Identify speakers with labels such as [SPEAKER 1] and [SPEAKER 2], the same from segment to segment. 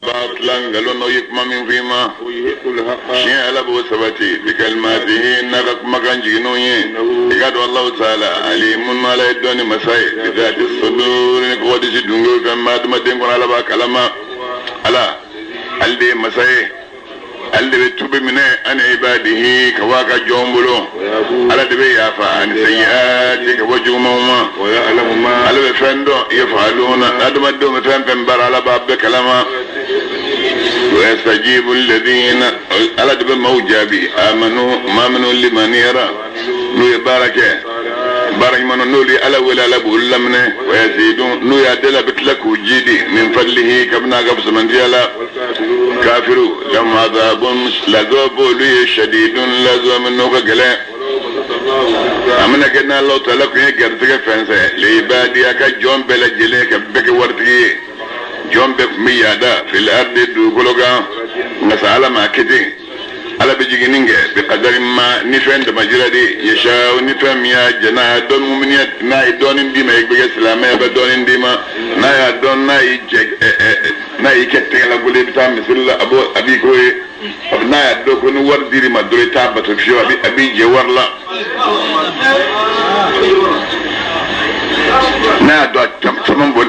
[SPEAKER 1] B'a tila nkalon na, o ye kuma min f'i ma. Tiɲɛ, Ala b'o sabati bi kalimatihi, n'a ka kumakan jiginnenw ye. I ka dɔn Alahu taala alimun, Ala ye dɔnni masa ye, bi zati sudur, ni kɔgɔdisi dungew fɛn bɛ adamaden kɔnɔ, Ala b'a kalama. Ala, ale de ye masa ye, ale de bɛ tubi minɛ an ibadihi, ka bɔ a ka jɔn bolo. Ala de bɛ yafa an sayyiati, ka bɔ jugumanw ma. Ala bɛ fɛn dɔn yafaluna, adamadenw bɛ fɛn fɛn baara, Ala b'a bɛɛ kalama. Wa yastajibu alladhina, Ala de bɛ maaw jaabi, amanu, maa minnu limaniyara, n'u ye baara kɛ, baara ɲuman, n'olu ye Ala wele, Ala b'olu laminɛ. Wa yazidun, n'u y'a deli, a bɛ tila k'u jidi min fadlihi, kabini a ka fisamantiya la. Kafiru, lahum adhabun, lazɔ b'olu ye, shadidun, lazɔ min n'o ka gɛlɛn. A mana kɛ n'Alahu taala kun ye garisɛgɛ fɛnsɛn liibadi, a ka jɔn bɛɛ lajɛlen, ka bɛɛ kɛ waritigi ye, jɔn bɛɛ tun bɛ yaada fil ardi, dugukolo kan. Nka sa, Ala m'a kɛ ten. Ala bɛ jiginni kɛ bi kadari ma, ni fɛn damajira de yasa, ni fɛn min y'a jɛ, n'a y'a dɔn muminiya, n'a ye dɔɔnin d'i ma, i bɛ kɛ silamɛ, a bɛ dɔɔnin d'i ma. N'a y'a dɔn, n'a y'i jɛ, n'a y'i kɛ tɛgɛlagolo, i bɛ taa misiri la, a b'o a b'i k'o ye. N'a y'a dɔn ko ni wari dir'i ma dɔrɔn, i t'a bato fiyewu, a b'i jɛ wari la. N'a y'a dɔn a caman bɔ,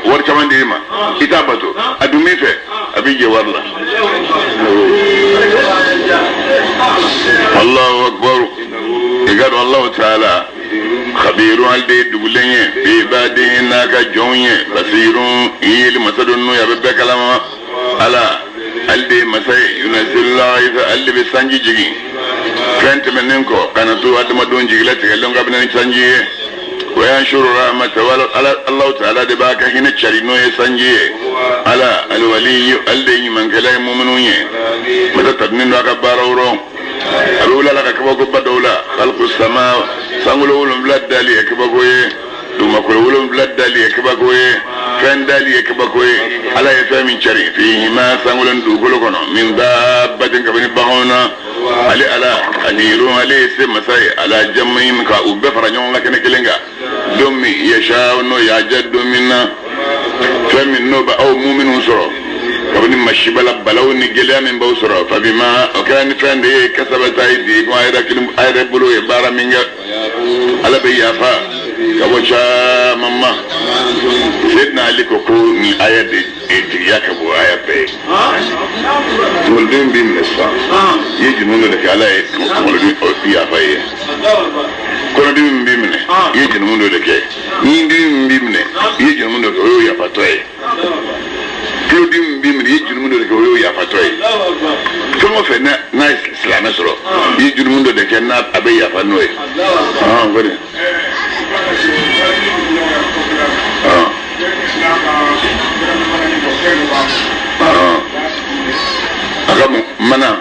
[SPEAKER 1] wari caman dir'i ma, i t'a bato, a dun min fɛ, a b'i jɛ wari la. Allahu akbar. I ka dɔn Allahu taala khabirun, ale de ye dugulen ye, bi ibadihi, n'a ka jɔnw ye, basirun, yeli masa don n'o ye, a bɛ bɛɛ kalama. Ala, ale de ye masa ye, yunazilul ghaytha, ale de bɛ sanji jigin. Fɛn tɛmɛnen kɔ, kana to adamadenw jigilatigɛlen kabini ni sanji ye. Wa yanshuru rahmata, ala, Allahu taala de b'a ka hinɛ cari n'o ye sanji ye. Ala alwaliyu, ale de ye ɲumankɛla ye muminu ye. Masa tadunnen don a ka baaraw rɔ. A bɛ wuli ala ka kabakoba dɔw la, khalqu sama, sankolo 7 dali ye kabako ye, dugumakolo 7 dali ye kabako ye, fɛn dali ye kabako ye. Ala ye fɛn min cari fihima, sankolo ni dugukolo kɔnɔ, min dabbatin, kabini baganw na. Ale Ala qadirun, ale ye se masa ye, ala jam'ihim, ka u bɛɛ fara ɲɔgɔn kan kɛnɛ kelen kan, don min yasha, n'o y'a diya don min na. Fɛn min n'o bɛ aw muminw sɔrɔ kabini masiba la, balaw ni gɛlɛya min b'aw sɔrɔ, fabima, o kɛra ni fɛn de ye, kasabata aydikum, a yɛrɛ kelen, a yɛrɛ bolo ye baara min kɛ. Ala bɛ yafa ka bɔ caman ma. Seydina Ali ko ko nin aya de jigiya ka bon aya bɛɛ ye. Kunkolodimi b'i minɛ sisan, i ye jurumu dɔ de kɛ, Ala ye kunkolodimi yafa i ye. Kɔnɔdimi min b'i minɛ, i ye jurumu dɔ de kɛ. Ɲindimi min b'i minɛ, i ye jurumu dɔ kɛ, o y'o yafatɔ ye. Tulodimi min b'i minɛ, i ye jurumu dɔ de kɛ, o y'o yafatɔ ye. Fɛn o fɛn n'a ye silamɛ sɔrɔ, i ye jurumu dɔ de kɛ, n'a a bɛ yafa n'o ye. Kɔni. A ka mana.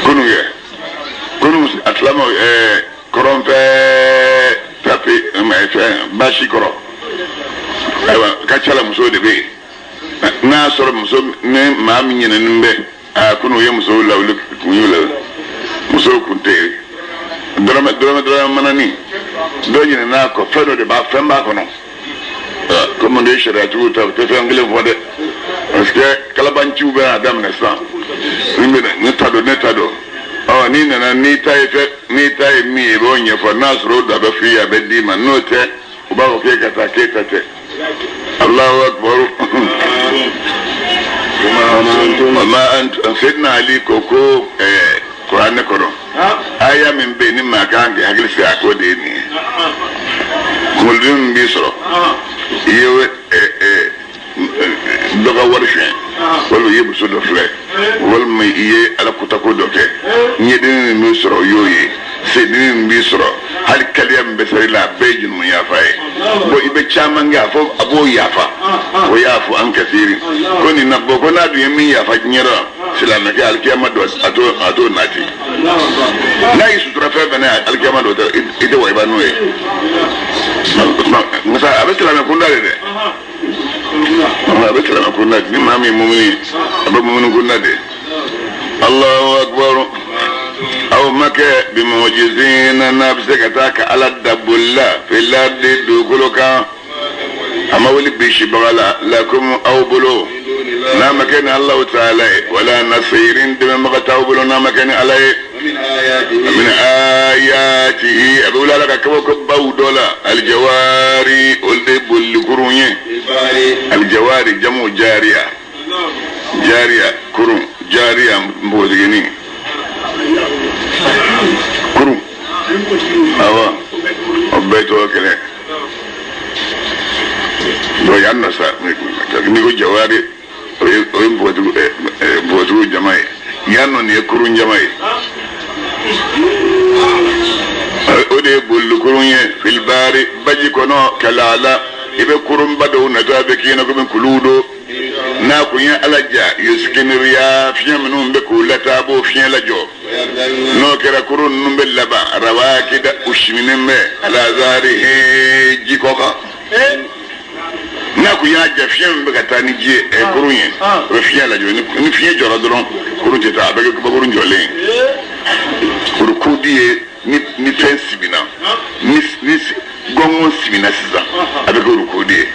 [SPEAKER 1] Kunu kɛ kunu, a tilama kɔrɔnfɛ tapi fɛn basi kɔrɔ. Ayiwa, ka ca la, musow de bɛ yen. N'a y'a sɔrɔ muso ni maa min ɲinɛnen bɛ aa, kunu ye musow lawuli kun y'u lawuli, musow kun tɛ yen. Dɔrɔmɛ dɔrɔmɛ dɔrɔmɛ manani dɔ ɲinɛn'a kɔ, fɛn dɔ de b'a, fɛn b'a kɔnɔ. Komi de sariyatigiw ta, u tɛ fɛn kelen fɔ dɛ, parce que kalabanciw bɛ n'a daminɛ sisan. Ni bɛ ne ta don, ne ta don. Ɔ, n'i nana n'i ta ye fɛn, n'i ta ye min ye, i b'o ɲɛfɔ. N'a sɔrɔ o dɔ bɛ f'i ye, a bɛ d'i ma. N'o tɛ, u b'a fɔ k'e ka taa, k'e ta tɛ. Allahu akbar. Ma Seydina Ali ko kuranɛ kɔnɔ, aya min bɛ yen ni maa kan k'i hakili sigi a ko de ye nin ye. Kunkolodimi min b'i sɔrɔ, i ye dɔ ka wari suɲɛ, walima i ye muso dɔ filɛ, walima i ye ala kotako dɔ kɛ, ɲɛdimi min b'i sɔrɔ, o y'o ye. Sendimi min b'i sɔrɔ, hali kaliya min bɛ sɔrɔ i la, a bɛɛ ye jurumu yafa ye. Bon, i bɛ caman kɛ, a fɔ a b'o yafa. O y'a fɔ an kasiri ko nin na bɔ ko n'a dun ye min yafa diɲɛ rɔ, silamɛkɛ, alikiyama dɔ a t'o nati. N'a y'i sutura fɛn fɛn na, alikiyama dɔ tɛ, i tɛ wayiba n'o ye. Musa, a bɛ silamɛ kunda de dɛ, a bɛ silamɛ kunda. Ni maa min ye mumuni ye, a bɛ mumuni kunda de. Allahu akbar. Aw Aw ma kɛ bimujizina n'a bɛ se ka taa ka Ala da boli la fil ardi dugukolo kan. A ma wuli bisibaga la lakum aw bolo n'a ma kɛ ni Alahu taala ye wala nasirin dɛmɛbaga t'aw bolo n'a ma kɛ ni Ala ye. Min ayatihi a bɛ wuli Ala ka kabakobaw dɔ la alijawari olu de ye bolikurun ye alijawari jamu jariya jariya kurun jariya npogotiginin kurun awɔ o bɛɛ tɔgɔ kelen. Bon yan nɔ sa n'i ko jawari o ye npogotigiw jama ye yan nɔ nin ye kurun jama ye o de ye bolikurun ye filibari baji kɔnɔ kalala i bɛ kurunba dɔw natɔ a bɛ k'i ɲɛna komi kuluw don n'a kun ye Ala ja yusikiniriya fiɲɛ minnu bɛ k'u lataa a b'o fiɲɛ lajɔ n'o kɛra kurun ninnu bɛ laban rawakida u siminen bɛ alazari ji kɔ kan n'a kun y'a ja fiɲɛ min bɛ ka taa ni ji ye kurun ye o bɛ fiɲɛ lajɔ ni fiɲɛ jɔra dɔrɔn kurun tɛ taa a bɛ kɛ kabakurun jɔlen ye kurukudi ye ni fɛn simina ni gɔngɔn simina sisan a bɛ kɛ urukudi ye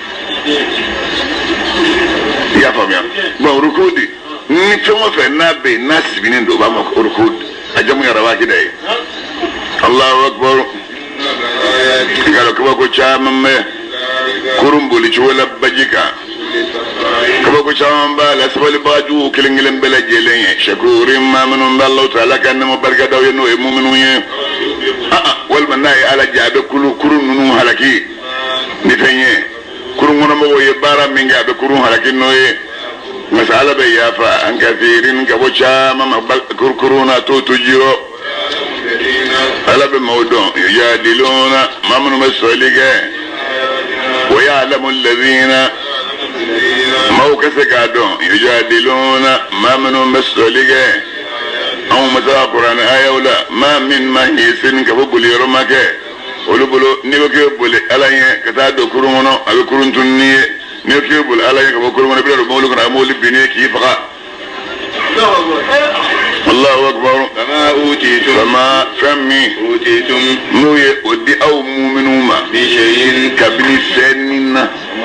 [SPEAKER 1] i y'a faamuya bon urukudi ni fɛn o fɛn n'a bɛ yen n'a siminen don o b'a ma urukudi a jamu ye rawakida ye Alahu akibaru i ka dɔn kabako caman bɛ kurun boli cogo la baji kan kabako caman b'a la sabalibaga jugu kelen kelen bɛɛ lajɛlen ye sakuri maa minnu bɛ Alahu taala ka nɛɛma barikadaw ye n'o ye muminu ye walima n'a ye Ala ja a bɛ kurun ninnu halaki ni fɛn ye kurun kɔnɔmɔgɔw ye baara min kɛ a bɛ kurun halaki n'o ye nka Ala bɛ yafa an kasirin ka bɔ caman ma kurun na t'o to jirɔ Ala bɛ maaw dɔn yujadiluna maa minnu bɛ sɔsɔli kɛ wa ya'lamu alladhina maaw ka se k'a dɔn yujadiluna maa minnu bɛ sɔsɔli kɛ anw ma se ka kuranɛ ayaw la maa min mahisin ka bɔ boli yɔrɔ ma kɛ olu bolo n'i ko k'i bɛ boli Ala ɲɛ ka taa don kurun kɔnɔ a bɛ kurun tunun n'i ye n'i ko k'i bɛ boli Ala ɲɛ ka bɔ kurun kɔnɔ i bɛna don mobili kɔnɔ a bɛ mobili bin n'i ye k'i faga. Allahu akbar.
[SPEAKER 2] Fama utitum.
[SPEAKER 1] Fama fɛn min.
[SPEAKER 2] Utitum.
[SPEAKER 1] N'u ye o di aw muminuw ma.
[SPEAKER 2] Min shay'in.
[SPEAKER 1] Kabini fɛn na.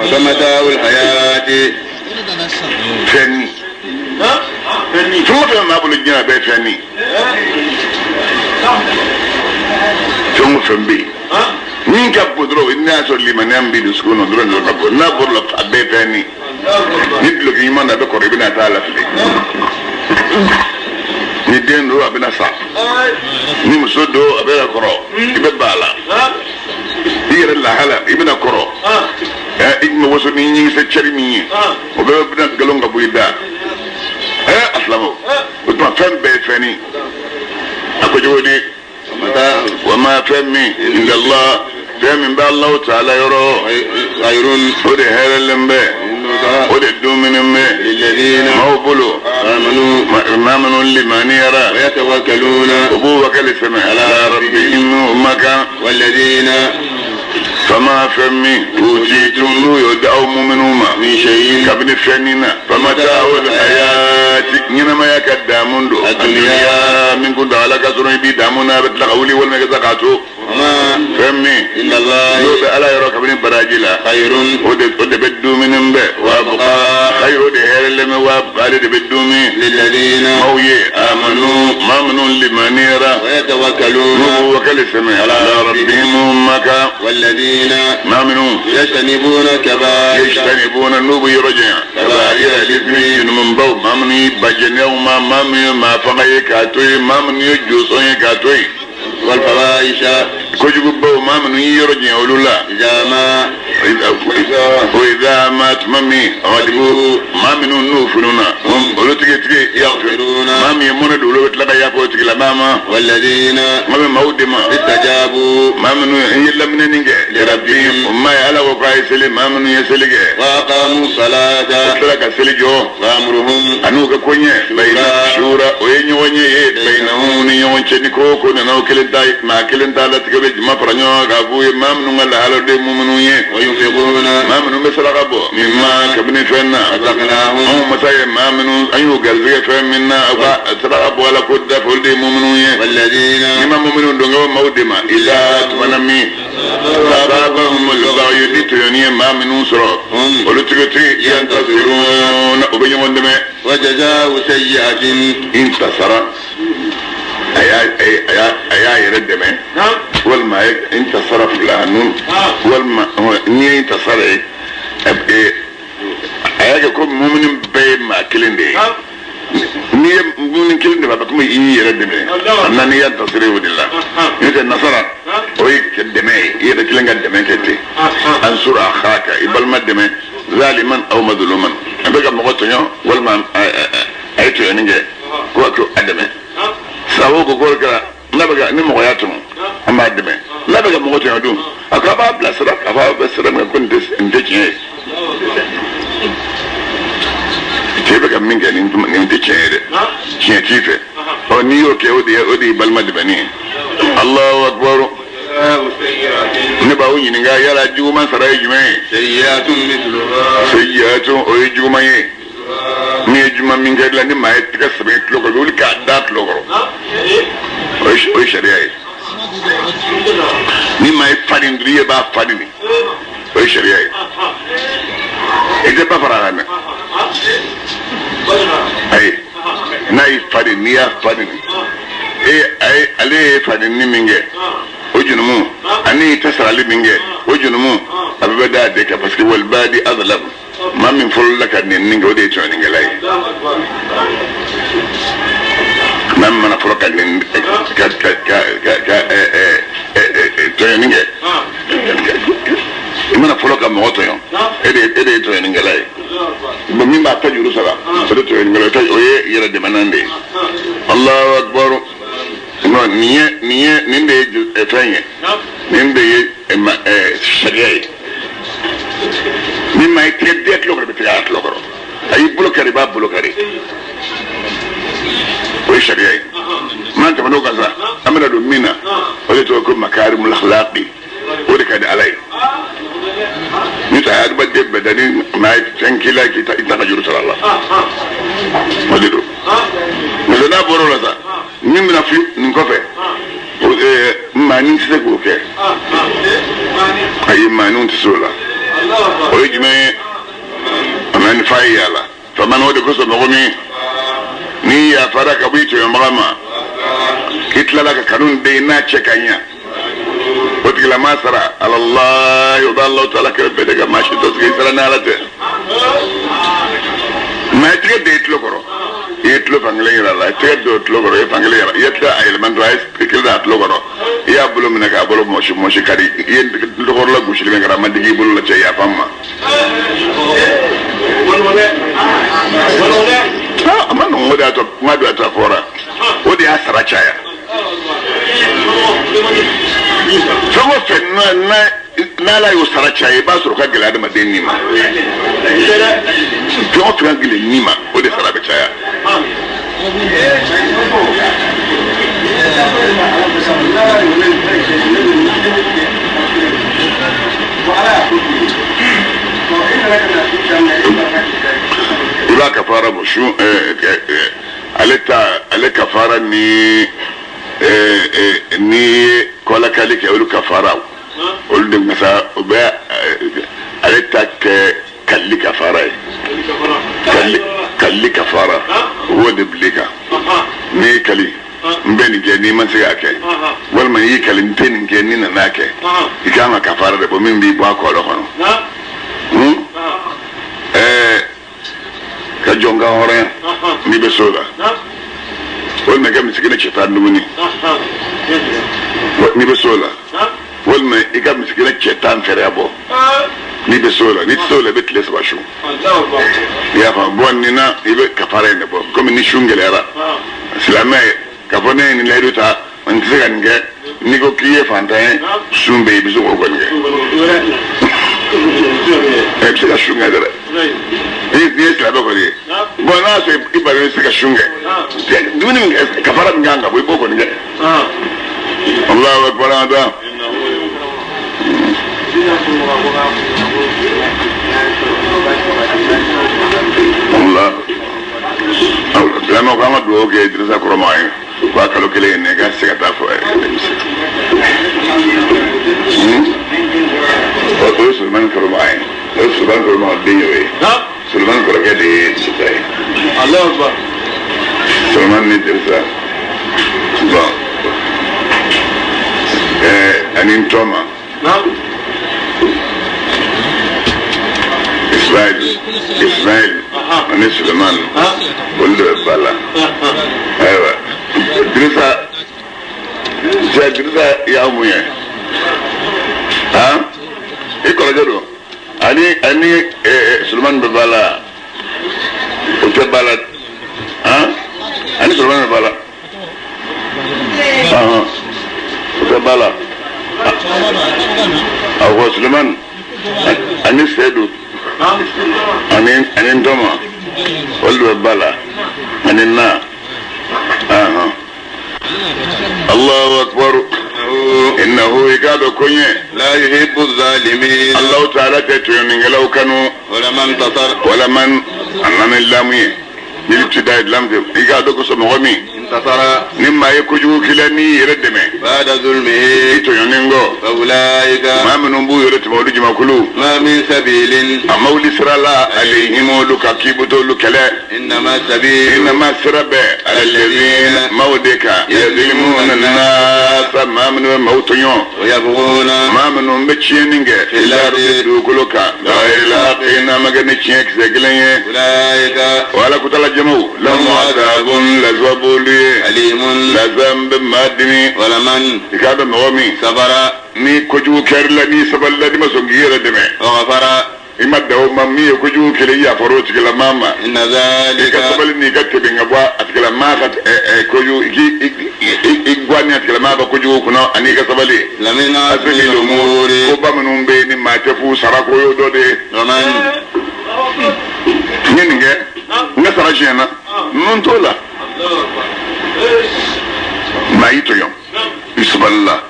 [SPEAKER 2] Famata'ul hayati.
[SPEAKER 1] Fɛn ni. Fɛn o fɛn b'a bolo diɲɛ na bɛɛ ye fɛn ni. Fɛn o fɛn bɛ yen. Min ka bon dɔrɔn n'a y'a sɔrɔ limaniya min b'i dusukun na dɔrɔn de ka bon n'a bɔr'o la a bɛɛ ye fɛn ni. Ni duloki ɲuman na a bɛ kɔrɔ i bɛna taa lafili. Ni den don a bɛna sa. Ni muso don a bɛna kɔrɔ i bɛ ban a la. I yɛrɛ lahala i bɛna kɔrɔ. I tun bɛ waso ni ɲinkisɛ cɛri min ye o bɛɛ bɛna nkalon ka bɔ i da. A silamɛw o tuma fɛn bɛɛ ye fɛn ni. A ko cogo di? Wa ma fɛn min indallah fɛn min bɛ Alahu taala yɔrɔ
[SPEAKER 2] khayrun
[SPEAKER 1] o de hɛrɛlen bɛ o de dumuni bɛ maaw bolo maa minnu limaniyara
[SPEAKER 2] wa yatawakkaluna
[SPEAKER 1] o b'u wakali sɛmɛ ala rabbihim o ma kan
[SPEAKER 2] walladhina
[SPEAKER 1] fama fɛn min utitum n'u y'o di aw muminuw ma
[SPEAKER 2] min shay'in
[SPEAKER 1] kabini fɛn nin na famata'ul hayati ɲɛnamaya ka damu don adunya min kun ala ka sɔrɔ i b'i damu na a bɛ tila ka wuli walima i ka se k'a to fɛn min n'o bɛ ala yɔrɔ kabini baraji la
[SPEAKER 2] khayrun
[SPEAKER 1] o de bɛ dumuni bɛ wa khayr o de hɛrɛlen bɛ wa ale de bɛ dumuni
[SPEAKER 2] lilladhina
[SPEAKER 1] maaw ye amanu maa minnu limaniyara
[SPEAKER 2] wa yatawakkaluna
[SPEAKER 1] n'u b'u wakali sɛmɛ ala rabbihim ma kan
[SPEAKER 2] walladhina
[SPEAKER 1] maa minnu
[SPEAKER 2] yajtanibuna kaba'ira
[SPEAKER 1] yajtanibuna n'u bɛ yɔrɔ janya kaba'ira l'ismi jurumunbaw maa minnu ye bajɛnɛw ma maa minnu ye maa faga ye k'a to yen maa minnu ye josɔn ye k'a to yen
[SPEAKER 2] والفواحش
[SPEAKER 1] kojugubaw maa minnu y'i yɔrɔ janya olu la
[SPEAKER 2] إذا ما
[SPEAKER 1] o idha ma tuma min ghadibu maa minnu n'u fununa olu tigi tigi
[SPEAKER 2] yaghfiruna
[SPEAKER 1] maa min ye mɔnɛ don olu bɛ tila ka yafa o tigilama ma
[SPEAKER 2] walladhina
[SPEAKER 1] maa min maaw de ma
[SPEAKER 2] istajabu
[SPEAKER 1] maa minnu ye laminɛni kɛ lirabbihim o maa ye Ala ko ko k'a ye seli, maa minnu ye seli kɛ.
[SPEAKER 2] وأقاموا الصلاة.
[SPEAKER 1] U tilala ka seli jɔ.
[SPEAKER 2] وأمرهم
[SPEAKER 1] Ani u ka koɲɛ bayina shura, o ye ɲɔgɔn ye ye bayinahum ni ɲɔgɔn cɛ, ni ko o ko nana, o kelen ta, maa kelen t'a latigɛ, bɛ jama fara ɲɔgɔn kan k'a f'u ye maa minnu ka lahala de ye muminu ye.
[SPEAKER 2] وينفقون
[SPEAKER 1] Maa minnu bɛ saraka bɔ mimma, kabini fɛn na
[SPEAKER 2] رزقناهم.
[SPEAKER 1] Anw masa ye maa minnu, an y'u garisɛgɛ fɛn min na, u ka saraka bɔ ala ko da fɛ, olu de ye muminu ye.
[SPEAKER 2] والذين
[SPEAKER 1] Ni ma muminu don ka bɔ maaw de ma ila tumana min asabahumul baghyu, ni tɔɲɔni ye maa minnu sɔrɔ, olu tigitigi yantasiruna, u bɛ ɲɔgɔn dɛmɛ.
[SPEAKER 2] وجزاء سيئة
[SPEAKER 1] Intasara, a y'a yɛrɛ dɛmɛ, walima a ye intasara fulanun, walima n'i ye intasara ye, a y'a kɛ ko mumini bɛɛ ye maa kelen de ye. N'i ye mumini kelen dɛmɛ, a bɛ komi i y'i yɛrɛ dɛmɛ. A nana i yantasira o de la. N'o tɛ, nasara, o ye dɛmɛ ye, i yɛrɛ kelen ka dɛmɛ kɛ ten. Ansur akhaka, i balima dɛmɛ, zaliman aw madluman, a bɛ ka mɔgɔ tɔɲɔ walima a ye tɔɲɔni kɛ, ko a to a dɛmɛ. Sawo ko k'o kɛra n'a bɛ ka ni mɔgɔ y'a tɔmɔ, an b'a dɛmɛ. N'a bɛ ka mɔgɔ tɔɲɔ dun, a ko a b'a bilasira, k'a fɔ a bɛ sira min kan, ko nin tɛ tiɲɛ ye. Cɛ bɛ ka min kɛ, nin tɛ tiɲɛ ye dɛ, tiɲɛ t'i fɛ. Ɔ, n'i y'o kɛ, o de y'i balima dɛmɛni ye. Allahu akbar. Ne b'aw ɲininka, yala juguman sara ye jumɛn ye?
[SPEAKER 2] سيئة مثلها.
[SPEAKER 1] Seyiyatun, o ye juguman ye. N'i ye juma min kɛ la, ni maa ye tigɛ sɛbɛn i tulo kɔrɔ, i bɛ wuli k'a da tulo kɔrɔ. O ye sariya ye. Ni maa ye fa nin dun, i ye b'a fa nin, o ye sariya ye. I tɛ ba fara a kan dɛ. Ayi, n'a y'i fa nin, n'i y'a fa nin, e a ye, ale ye fa nin min kɛ, o junumu, ani i tɛ sarali min kɛ, o junumu, a bɛɛ bɛ da de kan, parce que walibadi azlam, maa min fɔlɔla ka nɛni kɛ, o de ye tɔɲɔnikɛla ye. Maa min mana fɔlɔ ka nɛni ka ka ka ka ɛ ɛ ɛ tɔɲɔni kɛ, i mana fɔlɔ ka mɔgɔ tɔɲɔ, e de ye tɔɲɔnikɛla ye. Bon, min b'a ta juru sara, o de tɔɲɔnikɛla ye, o ye yɛrɛ dɛmɛnan de ye. Allahu akbar. Non, nin ye nin de ye fɛn ye, nin de ye ɛ ma sariya ye. Ni maa ye tigɛ den tulo kɔrɔ, i bɛ tigɛ a tulo kɔrɔ. A y'i bolo kari, i b'a bolo kari. O ye sariya ye. N'an tɛmɛn'o kan sa, an bɛna don min na, o de tɔgɔ ko makarimul akhlaqi. O de ka di ala ye. N'o tɛ, adamaden bɛɛ da ni maa ye fɛn k'i la, k'i ta, i ta ka juru sara a la, o de don. N'o tɛ, n'a bɔra o la sa, min bɛna fi nin kɔfɛ, o maanin tɛ se k'o kɛ. Ayi, maaninw tɛ se o la. O ye jumɛn ye? A ma ni fa ye yaala faamana. O de kosɔn, mɔgɔ min n'i yafara ka bɔ i tɔɲɔbaga ma, k'i tilala ka kanu den n'a cɛ ka ɲa, o tigilama sara alalahi, o bɛ Alahu taala kɛrɛfɛ de, ka maa si tɛ sigi i sara ni ala tɛ. Maa i tigɛ den i tulo kɔrɔ, i ye tulo fankelen yira a la, i tigɛ don tulo kɔrɔ, i ye fankelen yira, i ye tila a yɛlɛma dɔrɔn, a ye kelen da a tulo kɔrɔ, i y'a bolo minɛ k'a bolo mɔsi mɔsi kari, i ye dɔgɔrɔla gosili min kɛra, a ma digi i bolo la. Cɛ, yafa n ma. Ah, a ma nɔgɔn. O de y'a to kuma dɔ y'a to a fɔra, o de y'a sara caya. Fɛn o fɛn n'a n'ala y'o sara caya, i b'a sɔrɔ ka gɛlɛn adamaden ni ma. Fɛn o fɛn ka gɛlɛn ni ma, o de sara bɛ caya. I b'a kafara bɔ su ale ta, ale kafara ni n'i ye kɔlakali kɛ, olu kafara, olu de masa o bɛ ale ta kɛ kalili kafara ye. Kalili kafara, o b'o de bila i kan. N'i ye kali n bɛ nin kɛ, n'i ma se k'a kɛ, walima n'i y'i kali n tɛ nin kɛ, n'i nana kɛ, i kan ka kafara de bɔ min b'i bɔ a kɔlɔ kɔnɔ. Ka jɔn kan hɔrɔnya n'i bɛ so la, walima i ka misikina cɛ tan dumuni n'i bɛ so la, walima i ka misikina cɛ tan fɛrɛ bɔ n'i bɛ so la. N'i tɛ se o la, i bɛ tile 3 sun. I y'a faamu? Bɔn, nin na, i bɛ kafara in de bɔ. Komi ni sun gɛlɛyara silamɛ ye, k'a fɔ ne ye nin layidu ta, n tɛ se ka nin kɛ, n'i ko k'i ye fantan ye, sun bɛ yen, i bɛ se k'o kɔni kɛ. I bɛ se ka sun kɛ dɛ. N'i ye silamɛ kɔni ye. Bon n'a y'a sɔrɔ i bananen i tɛ se ka sun kɛ. Dumuni min kɛ kafara min kan ka bɔ i b'o kɔni kɛ. Allahu akbar an ta. Allah. Silamɛw ko an ka dugawu kɛ Dirisa Kɔrɔma ye. K'a kalo kelen ye nin ye k'a tɛ se ka taa fɔ o ye Solomani Kɔrɔma ye. O ye Solomani Kɔrɔma den ye o ye. Solomani kɔrɔkɛ de ye Dirisa ye. Solomani ni Dirisa. Bon. Ani Ntɔma. Ismail ani Suleiman olu de bɛ ba la. Ayiwa Dirisa Dirisa y'a mun ye han i kɔrɔkɛ don ani Suleiman bɛ ba la o tɛ ba la han ani Suleiman bɛ ba la o tɛ ba la awɔ Suleiman ani Seyidu ani Ntɔma olu de bɛ ba la ani na Allahu akbar innahu i k'a dɔn ko ɲɛ
[SPEAKER 2] la yuhibbu zalimin
[SPEAKER 1] Allahu ta'ala tɛ tɔɲɔnikɛlaw kanu
[SPEAKER 2] wala man tasar
[SPEAKER 1] wala man a nana ni lamu ye ni ibtida lamu tɛ i k'a dɔn ko mɔgɔ min
[SPEAKER 2] intasara
[SPEAKER 1] ni maa ye kojugu k'i la n'i yɛrɛ dɛmɛ
[SPEAKER 2] ba'da zulmihi
[SPEAKER 1] i tɔɲɔnen kɔ
[SPEAKER 2] fa ulaika
[SPEAKER 1] maa minnu b'u yɛrɛ tɛmɛ olu jamakulu
[SPEAKER 2] ma min sabilin
[SPEAKER 1] a ma wuli sira la alayhim olu kan k'i bɛ t'olu kɛlɛ
[SPEAKER 2] innama sabil
[SPEAKER 1] innama sira bɛ alladhina maaw de kan yazlimuna nasa maa minnu bɛ maaw tɔɲɔ
[SPEAKER 2] wa yabghuna
[SPEAKER 1] maa minnu bɛ tiɲɛni kɛ fil ardi dugukolo kan la ilaha n'a ma kɛ ni tiɲɛ kisɛ kelen ye
[SPEAKER 2] ulaika
[SPEAKER 1] o ala kutala jamaw lahum adabun lazaba b'olu ye
[SPEAKER 2] alimun
[SPEAKER 1] lazaba bɛ maa dimi
[SPEAKER 2] wala man
[SPEAKER 1] i k'a dɔn mɔgɔ min
[SPEAKER 2] sabara
[SPEAKER 1] ni kojugu kɛr'i la n'i sabalila n'i ma sɔn k'i yɛrɛ dɛmɛ
[SPEAKER 2] wa ghafara
[SPEAKER 1] i ma da o ma min ye kojugu kɛlɛ i yafara o tigilamaa ma
[SPEAKER 2] inna
[SPEAKER 1] i ka
[SPEAKER 2] dhalika
[SPEAKER 1] sabali n'i ka tɛmɛ ka bɔ a tigilamaa ka kojugu i guwan ni a tigilamaa ka kojugu kunna ani i ka sabali
[SPEAKER 2] lamin azmi
[SPEAKER 1] azmi
[SPEAKER 2] al-umuri
[SPEAKER 1] ko bamananw bɛ yen ni maa tɛ f'u sara ko y'o dɔ de ye
[SPEAKER 2] wa man
[SPEAKER 1] n ye nin kɛ n ka sara siɲɛ na nun t'o la maa y'i tɔɲɔ i sabalila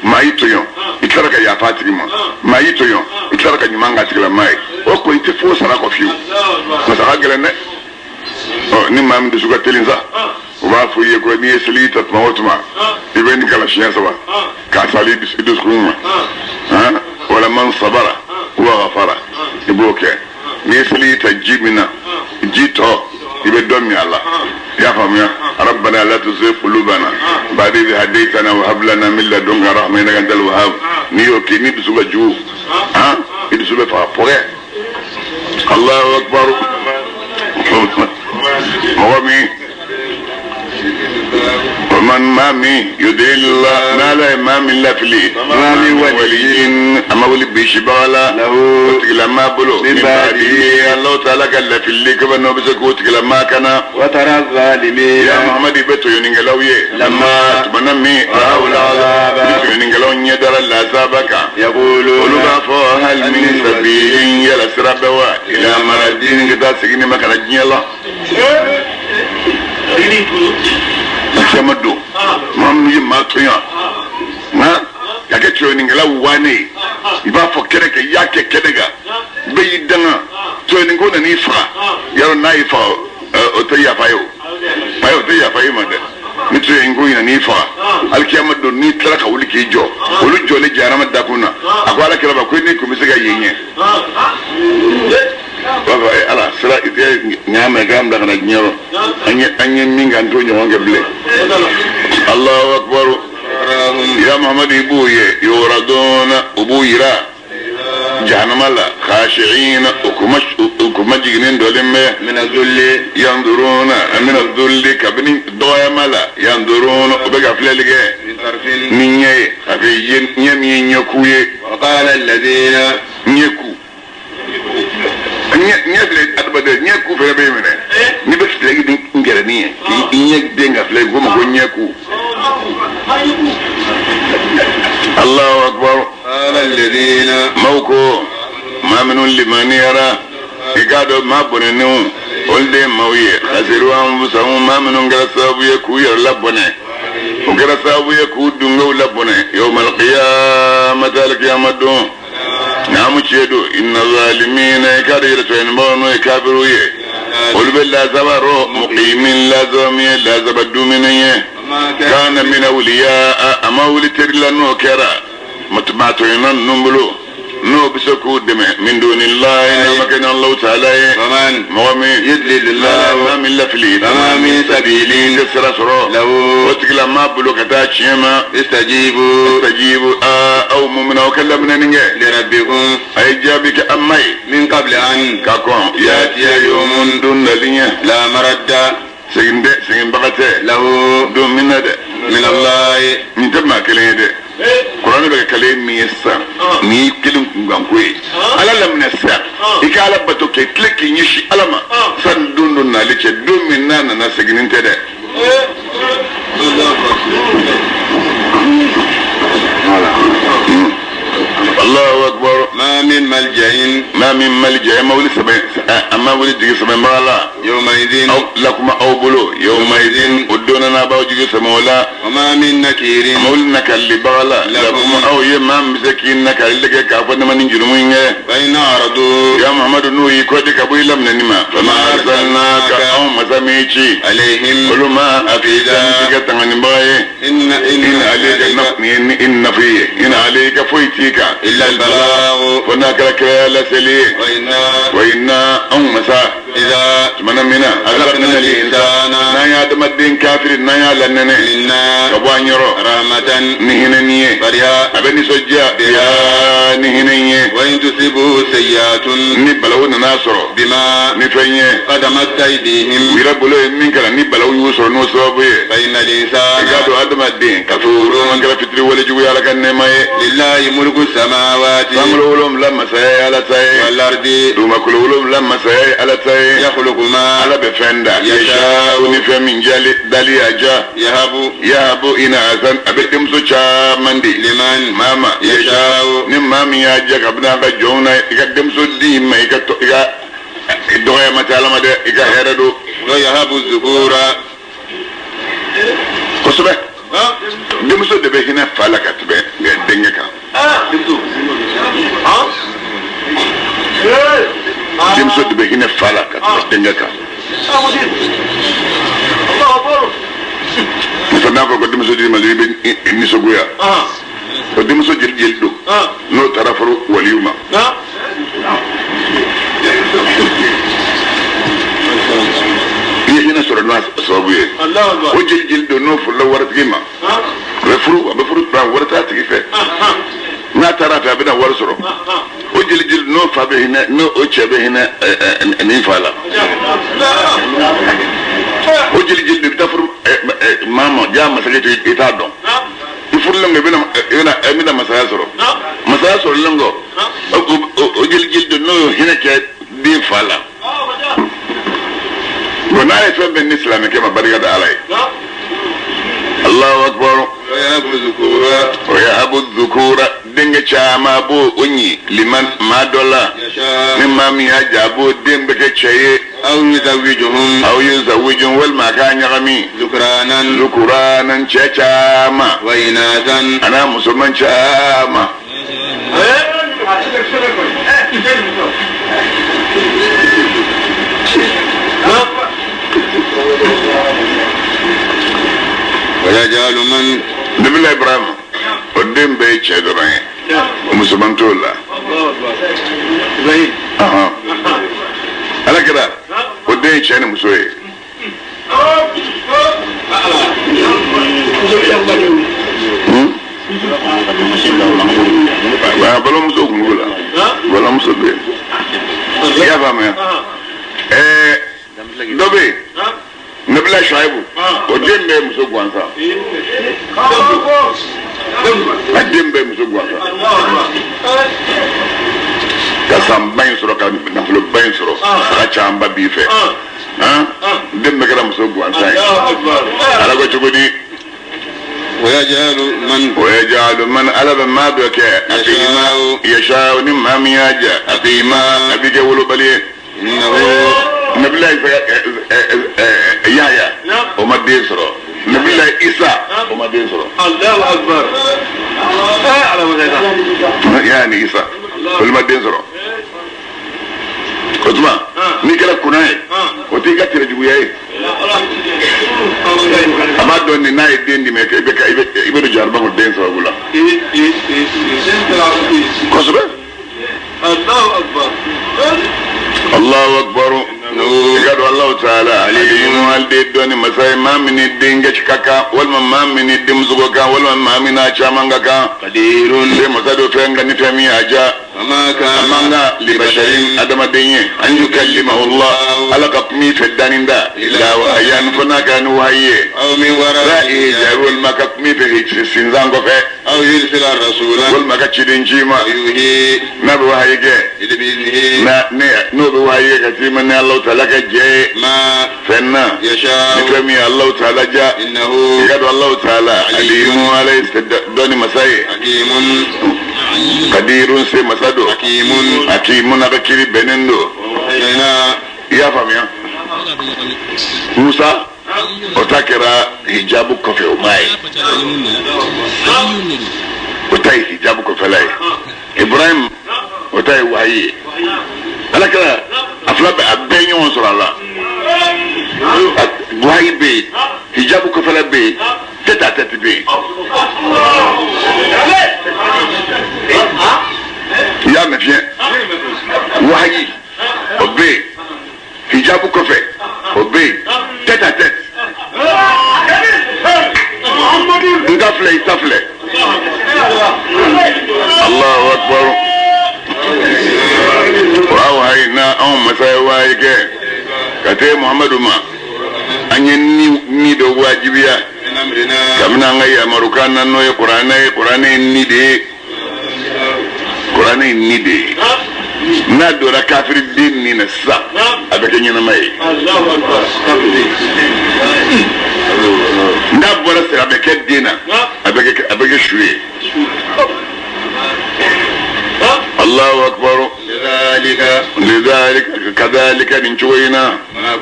[SPEAKER 1] maa y'i tɔɲɔ i tilara ka yafa a tigi ma maa y'i tɔɲɔ i tilara ka ɲuman k'a tigilamaa ye o ko i tɛ f'o sara kɔ fiyewu masa ka gɛlɛn dɛ ɔ ni maa min dusu ka teli sa u b'a fɔ i ye ko n'i ye seli ta tuma o tuma i bɛ nin kalan siɲɛ saba k'a sali i dusukun ma han wala man sabara wa ghafara i b'o kɛ n'i ye seli ta ji min na ji tɔ i bɛ dɔ min a la i y'a faamuya rabbana la tuzigh qulubana ba'da idh hadaytana wa hab lana min ladunka rahma innaka antal wahhab n'i y'o kɛ ni dusu ka jugu han i dusu bɛ faga pɔgɛ Allahu akbar mɔgɔ min ومن ما مي يدل ما لا ما من لا فلي
[SPEAKER 2] ما من
[SPEAKER 1] ولي أما ولي بيشبالا
[SPEAKER 2] له
[SPEAKER 1] وتقل ما بلو
[SPEAKER 2] من
[SPEAKER 1] من
[SPEAKER 2] بعده.
[SPEAKER 1] بعده الله تعالى قال في كما نوبسك وتقل ما كان
[SPEAKER 2] وترى الظالمين
[SPEAKER 1] يا محمد بيتو ينقلوي
[SPEAKER 2] لما
[SPEAKER 1] تمنمي
[SPEAKER 2] رأوا العذاب.
[SPEAKER 1] بيتو ينقلو يدر العذاب كان
[SPEAKER 2] يقولون
[SPEAKER 1] olu b'a fɔ hal min sabilin yala sira bɛ wa ila maradin ka taa segin ne ma ka na diɲɛ la cɛma don maa minnu ye maa tɔɲɔ nka ka kɛ tɔɲɔnikɛla waane ye i b'a fɔ kɛnɛ kan i y'a kɛ kɛnɛ kan bɛɛ y'i danga tɔɲɔniko nan'i faga yarɔ n'a y'i faga o tɛ yafa ye o ayi o tɛ yafa e ma dɛ ni tɔɲɔniko nan'i faga alikiyama don n'i tilala ka wuli k'i jɔ olu jɔlen jahanama dakun na a ko ala kira ma ko n'i kun bɛ se ka yen ɲɛ b'a fɔ ala sira i tɛ ɲa mɛ k'an bila ka na diɲɛ rɔ an ye min kɛ an t'o ɲɔgɔn kɛ bilen Allahu akbar ya Muhammadu i b'o ye yuraduna u b'u yira jahanama la khashi'ina u kuma jiginnen dɔlen bɛ
[SPEAKER 2] من الذل
[SPEAKER 1] yanzuruna min adh-dhulli kabini dɔgɔyama la yanzuruna u bɛ ka filɛli kɛ
[SPEAKER 2] من طرف
[SPEAKER 1] ni ɲɛ ye a bɛ ɲɛ min ye ɲɛku ye
[SPEAKER 2] وقال الذين
[SPEAKER 1] ɲɛku ɲɛ filɛ adamaden ɲɛku fɛnɛ bɛ minɛ n'i bɛ filɛ ni ngɛrɛnin ye k'i ɲɛ den ka filɛ k'o ma ko ɲɛku Allahu akbar
[SPEAKER 2] قال الذين
[SPEAKER 1] maaw ko maa maa minnu limaniyara i k'a dɔn maa bɔnɛnenw olu de ye maaw ye khasiru anfusahum maa minnu kɛra sababu ye k'u yɛrɛ labɔnɛ o kɛra sababu ye k'u dungew labɔnɛ yawmal qiyamati alikiyama don naamu tiɲɛ don inna zalimina i k'a dɔn yɛrɛtɔɲinibagaw n'o ye kafiriw ye olu bɛ lazaba rɔ muqimin lazaba min ye lazaba dumuni ye kana min awliya a ma wuli teri la n'o kɛra maatɔɲina ninnu bolo n'o bɛ se k'u dɛmɛ min dunillahi n'a ma kɛ ni Alahu taala ye mɔgɔ min
[SPEAKER 2] yudlilillahu
[SPEAKER 1] maa min lafili
[SPEAKER 2] fama min sabilin
[SPEAKER 1] tɛ sira sɔrɔ
[SPEAKER 2] lahu
[SPEAKER 1] o tigilama bolo ka taa tiɲɛ ma
[SPEAKER 2] istajibu
[SPEAKER 1] istajibu aa aw mu'minaw ka laminɛni kɛ
[SPEAKER 2] lirabbikum
[SPEAKER 1] a ye jaabi kɛ an ma ye
[SPEAKER 2] min qabli an
[SPEAKER 1] ka kɔn
[SPEAKER 2] yatiya yawmun
[SPEAKER 1] don nali ɲɛ
[SPEAKER 2] la maradda
[SPEAKER 1] segin tɛ seginbaga tɛ
[SPEAKER 2] lahu
[SPEAKER 1] don min na dɛ
[SPEAKER 2] min Allahi
[SPEAKER 1] nin tɛ maa kelen ye dɛ kuranɛ bɛ ka kale min ye sisan nin y'i kelen kunkanko ye ala laminɛ sisan i ka ala bato kɛ tile k'i ɲɛsin ala ma sani don dɔ nali cɛ don min n'a nana seginni tɛ dɛ Allahu akbar
[SPEAKER 2] ma min malja'in
[SPEAKER 1] ma min malja ma wuli sɛbɛn a ma wuli jigi sɛbɛnbaga la
[SPEAKER 2] yawmaidhin
[SPEAKER 1] aw lakuma aw bolo yawmaidhin o don n'a b'aw jigi sɛmɛ o la
[SPEAKER 2] wa ma min nakirin
[SPEAKER 1] ma wuli nakalibaga la lakuma aw ye maa min bɛ se k'i nakalili kɛ k'a fɔ ne ma nin jurumu in kɛ
[SPEAKER 2] fa in aradu
[SPEAKER 1] ya Muhammadu n'u y'i kɔdi ka bɔ i laminɛni ma fama arsalnaka anw masa m'i ci
[SPEAKER 2] alayhim
[SPEAKER 1] olu ma
[SPEAKER 2] hafiza
[SPEAKER 1] i ka tanganibaga ye
[SPEAKER 2] inna
[SPEAKER 1] in
[SPEAKER 2] inna
[SPEAKER 1] alayka in nafi ye in alayka foyi t'i kan
[SPEAKER 2] illa albalagh
[SPEAKER 1] fo n'a kɛra kiraya laseli ye
[SPEAKER 2] wa inna
[SPEAKER 1] wa inna anw masa
[SPEAKER 2] idha
[SPEAKER 1] tumana min na
[SPEAKER 2] azaqna al-insana
[SPEAKER 1] n'an ye adamaden kafiri n'an y'a lanɛnɛ
[SPEAKER 2] minna
[SPEAKER 1] ka bɔ an yɔrɔ
[SPEAKER 2] rahmatan
[SPEAKER 1] ni hinɛ ni ye
[SPEAKER 2] fariha
[SPEAKER 1] a bɛ nisɔndiya biha ni hinɛ ye
[SPEAKER 2] wa in tusibu sayyi'atun
[SPEAKER 1] ni balawu nana sɔrɔ
[SPEAKER 2] bima
[SPEAKER 1] ni fɛn ye
[SPEAKER 2] qaddamat aydihim
[SPEAKER 1] u yɛrɛ bolo ye min kɛra ni balawu y'u sɔrɔ n'o sababu ye
[SPEAKER 2] fa inna
[SPEAKER 1] i k'a
[SPEAKER 2] al-insana
[SPEAKER 1] dɔn adamaden kafuru man kɛra fitiri wale jugu ye ala ka nɛɛma ye
[SPEAKER 2] lillahi mulku samawati
[SPEAKER 1] sankolo wolonwula masaya ye ala ta ye
[SPEAKER 2] wal ardi
[SPEAKER 1] dugumakolo wolonwula masaya ye ala ta ye
[SPEAKER 2] yakhluqu ma
[SPEAKER 1] ala bɛ fɛn da
[SPEAKER 2] Yasha'u.
[SPEAKER 1] ni fɛn min jali dali y'a ja
[SPEAKER 2] yahabu
[SPEAKER 1] yahabu inaasan a bɛ denmuso caman di
[SPEAKER 2] liman
[SPEAKER 1] maa ma
[SPEAKER 2] yasha'u
[SPEAKER 1] ni maa min y'a ja kabini a ka jɔnw na i ka denmuso di ma i ka tɔ i ka dɔgɔya ma tɛ ala ma dɛ i ka hɛrɛ don
[SPEAKER 2] wa yahabu dhukura
[SPEAKER 1] kosɛbɛ denmuso de bɛ hinɛ fa la ka tɛmɛ denkɛ kan denmuso de bɛ hinɛ fa la ka tɛmɛ denkɛ kan muso n'a fɔ ko denmuso di ma i bɛ nisɔngoya o denmuso jeli jeli don n'o taara furu waliw ma i ye hinɛ sɔrɔ n'a sababu ye o jeli jeli don n'o furula waritigi ma a bɛ furu a bɛ furu wari t'a tigi fɛ n'a taara fɛ a bɛna wari sɔrɔ o jeli jeli n'o fa bɛ hinɛ n'o o cɛ bɛ hinɛ nin fa la o jeli jeli de bɛ taa furu maa ma ja masakɛ to i t'a dɔn i furulen kɔ i bɛna masaya sɔrɔ masaya sɔrɔlen kɔ o jeli jeli don n'o ye hinɛ kɛ den fa la bon n'a ye fɛn bɛɛ ni silamɛkɛ ma barika da ala ye Allahu akbar
[SPEAKER 2] wa yahabu dhukura
[SPEAKER 1] o yahabu dhukura denkɛ caman b'o o ɲi liman maa dɔ la
[SPEAKER 2] yasha
[SPEAKER 1] ni maa min y'a ja a b'o den bɛ kɛ cɛ ye
[SPEAKER 2] aw yuzawwijuhum
[SPEAKER 1] aw yuzawwijun walima a k'a ɲagami
[SPEAKER 2] dhukranan
[SPEAKER 1] dhukuranan cɛ caman
[SPEAKER 2] wa inathan
[SPEAKER 1] a n'a musoman caman
[SPEAKER 2] wa yaj'alu man
[SPEAKER 1] Nabila Ibrahim o den bɛɛ ye cɛ dɔrɔn ye musoman t'o la ala kɛra o den ye cɛ ni muso ye balimamuso kun b'o la balimamuso bɛ yen i y'a faamuya ɛɛ dɔ bɛ yen Nabila Shuaibu o den bɛɛ ye muso gansan a den bɛɛ ye muso gansan ka san ba in sɔrɔ ka nafolo ba in sɔrɔ saga camanba b'i fɛ den bɛɛ kɛra muso gansan ye ala ko cogo di Wayajalu man ala bɛ maa dɔ kɛ aqima yasha'u ni maa min y'a ja aqima a bɛ kɛ wolobali ye. Nabila Yahya o ma den sɔrɔ. Nabila Isa o ma den sɔrɔ.
[SPEAKER 2] Allahu akbar.
[SPEAKER 1] Yahya ni Isa olu ma den sɔrɔ. O tuma n'i kɛra kunna ye o t'i ka cɛjuguya ye. A b'a dɔn ni n'a ye den d'i ma i bɛ don jahannama kɔnɔ den sababu la. Kosɛbɛ.
[SPEAKER 2] Allahu akbar.
[SPEAKER 1] Allahu akbar. I ka dɔn Alahu taala alimu ale de dɔnni masa ye maa min ni denkɛ ka kan walima maa min ni denmuso ka kan walima maa min n'a caman ka kan.
[SPEAKER 2] Qadirun.
[SPEAKER 1] Se masa dɔ fɛn kan ni fɛn min y'a diya.
[SPEAKER 2] A man
[SPEAKER 1] kan libasharin adamaden ye an yukallimahu Allah ala ka kuma i fɛ danni da illa wahyan fo n'a kɛra ni wahayi ye.
[SPEAKER 2] Aw min
[SPEAKER 1] wara'i hijab walima ka kuma i fɛ sinzan kɔfɛ.
[SPEAKER 2] Aw yursila rasula
[SPEAKER 1] walima ka ciden ci ma.
[SPEAKER 2] Yuhi
[SPEAKER 1] n'a bɛ wahayi kɛ. N'o bɛ wahayi kɛ ka ci ma ni Alahu taala ka jɛ ye.
[SPEAKER 2] Ma
[SPEAKER 1] fɛn na
[SPEAKER 2] yasha
[SPEAKER 1] ni fɛn min ye Alahu taala diya.
[SPEAKER 2] Innahu
[SPEAKER 1] i ka dɔn Alahu taala alimu ala ye dɔnni masa ye.
[SPEAKER 2] Hakimun
[SPEAKER 1] kadirun se masa don.
[SPEAKER 2] Hakimun
[SPEAKER 1] hakimun a ka kiiri bɛnnen don. I y'a faamuya. Musa o ta kɛra hijabu kɔfɛ o ma ye. O ta ye hijabu kɔfɛla ye. Ibrahim o ta ye wahayi ye. Ala kɛra a fila bɛɛ a bɛɛ ɲɔgɔn sɔrɔ a la. Wahayi bɛ yen, hijabu kɔfɛla bɛ yen, tête à tête bɛ yen. I y'a mɛn fiɲɛ. Wahayi o bɛ yen, hijabu kɔfɛ o bɛ yen, tête à tête. N ta filɛ i ta filɛ. Allahu akbar. Wa wahayina anw masa ye wahayi kɛ ka se Muhamadu ma an ye ni dɔ wajibiya kabini an ka yamarukan na n'o ye kuranɛ ye. Kuranɛ ye ni de ye. Kuranɛ ye ni de ye. N'a donna kafiri den ni na sisan a bɛ kɛ ɲɛnama ye. N'a bɔra sira a bɛ kɛ den na a bɛ kɛ su ye. Allahu akbar. Lidhalika kadhalika nin cogo in na. Ma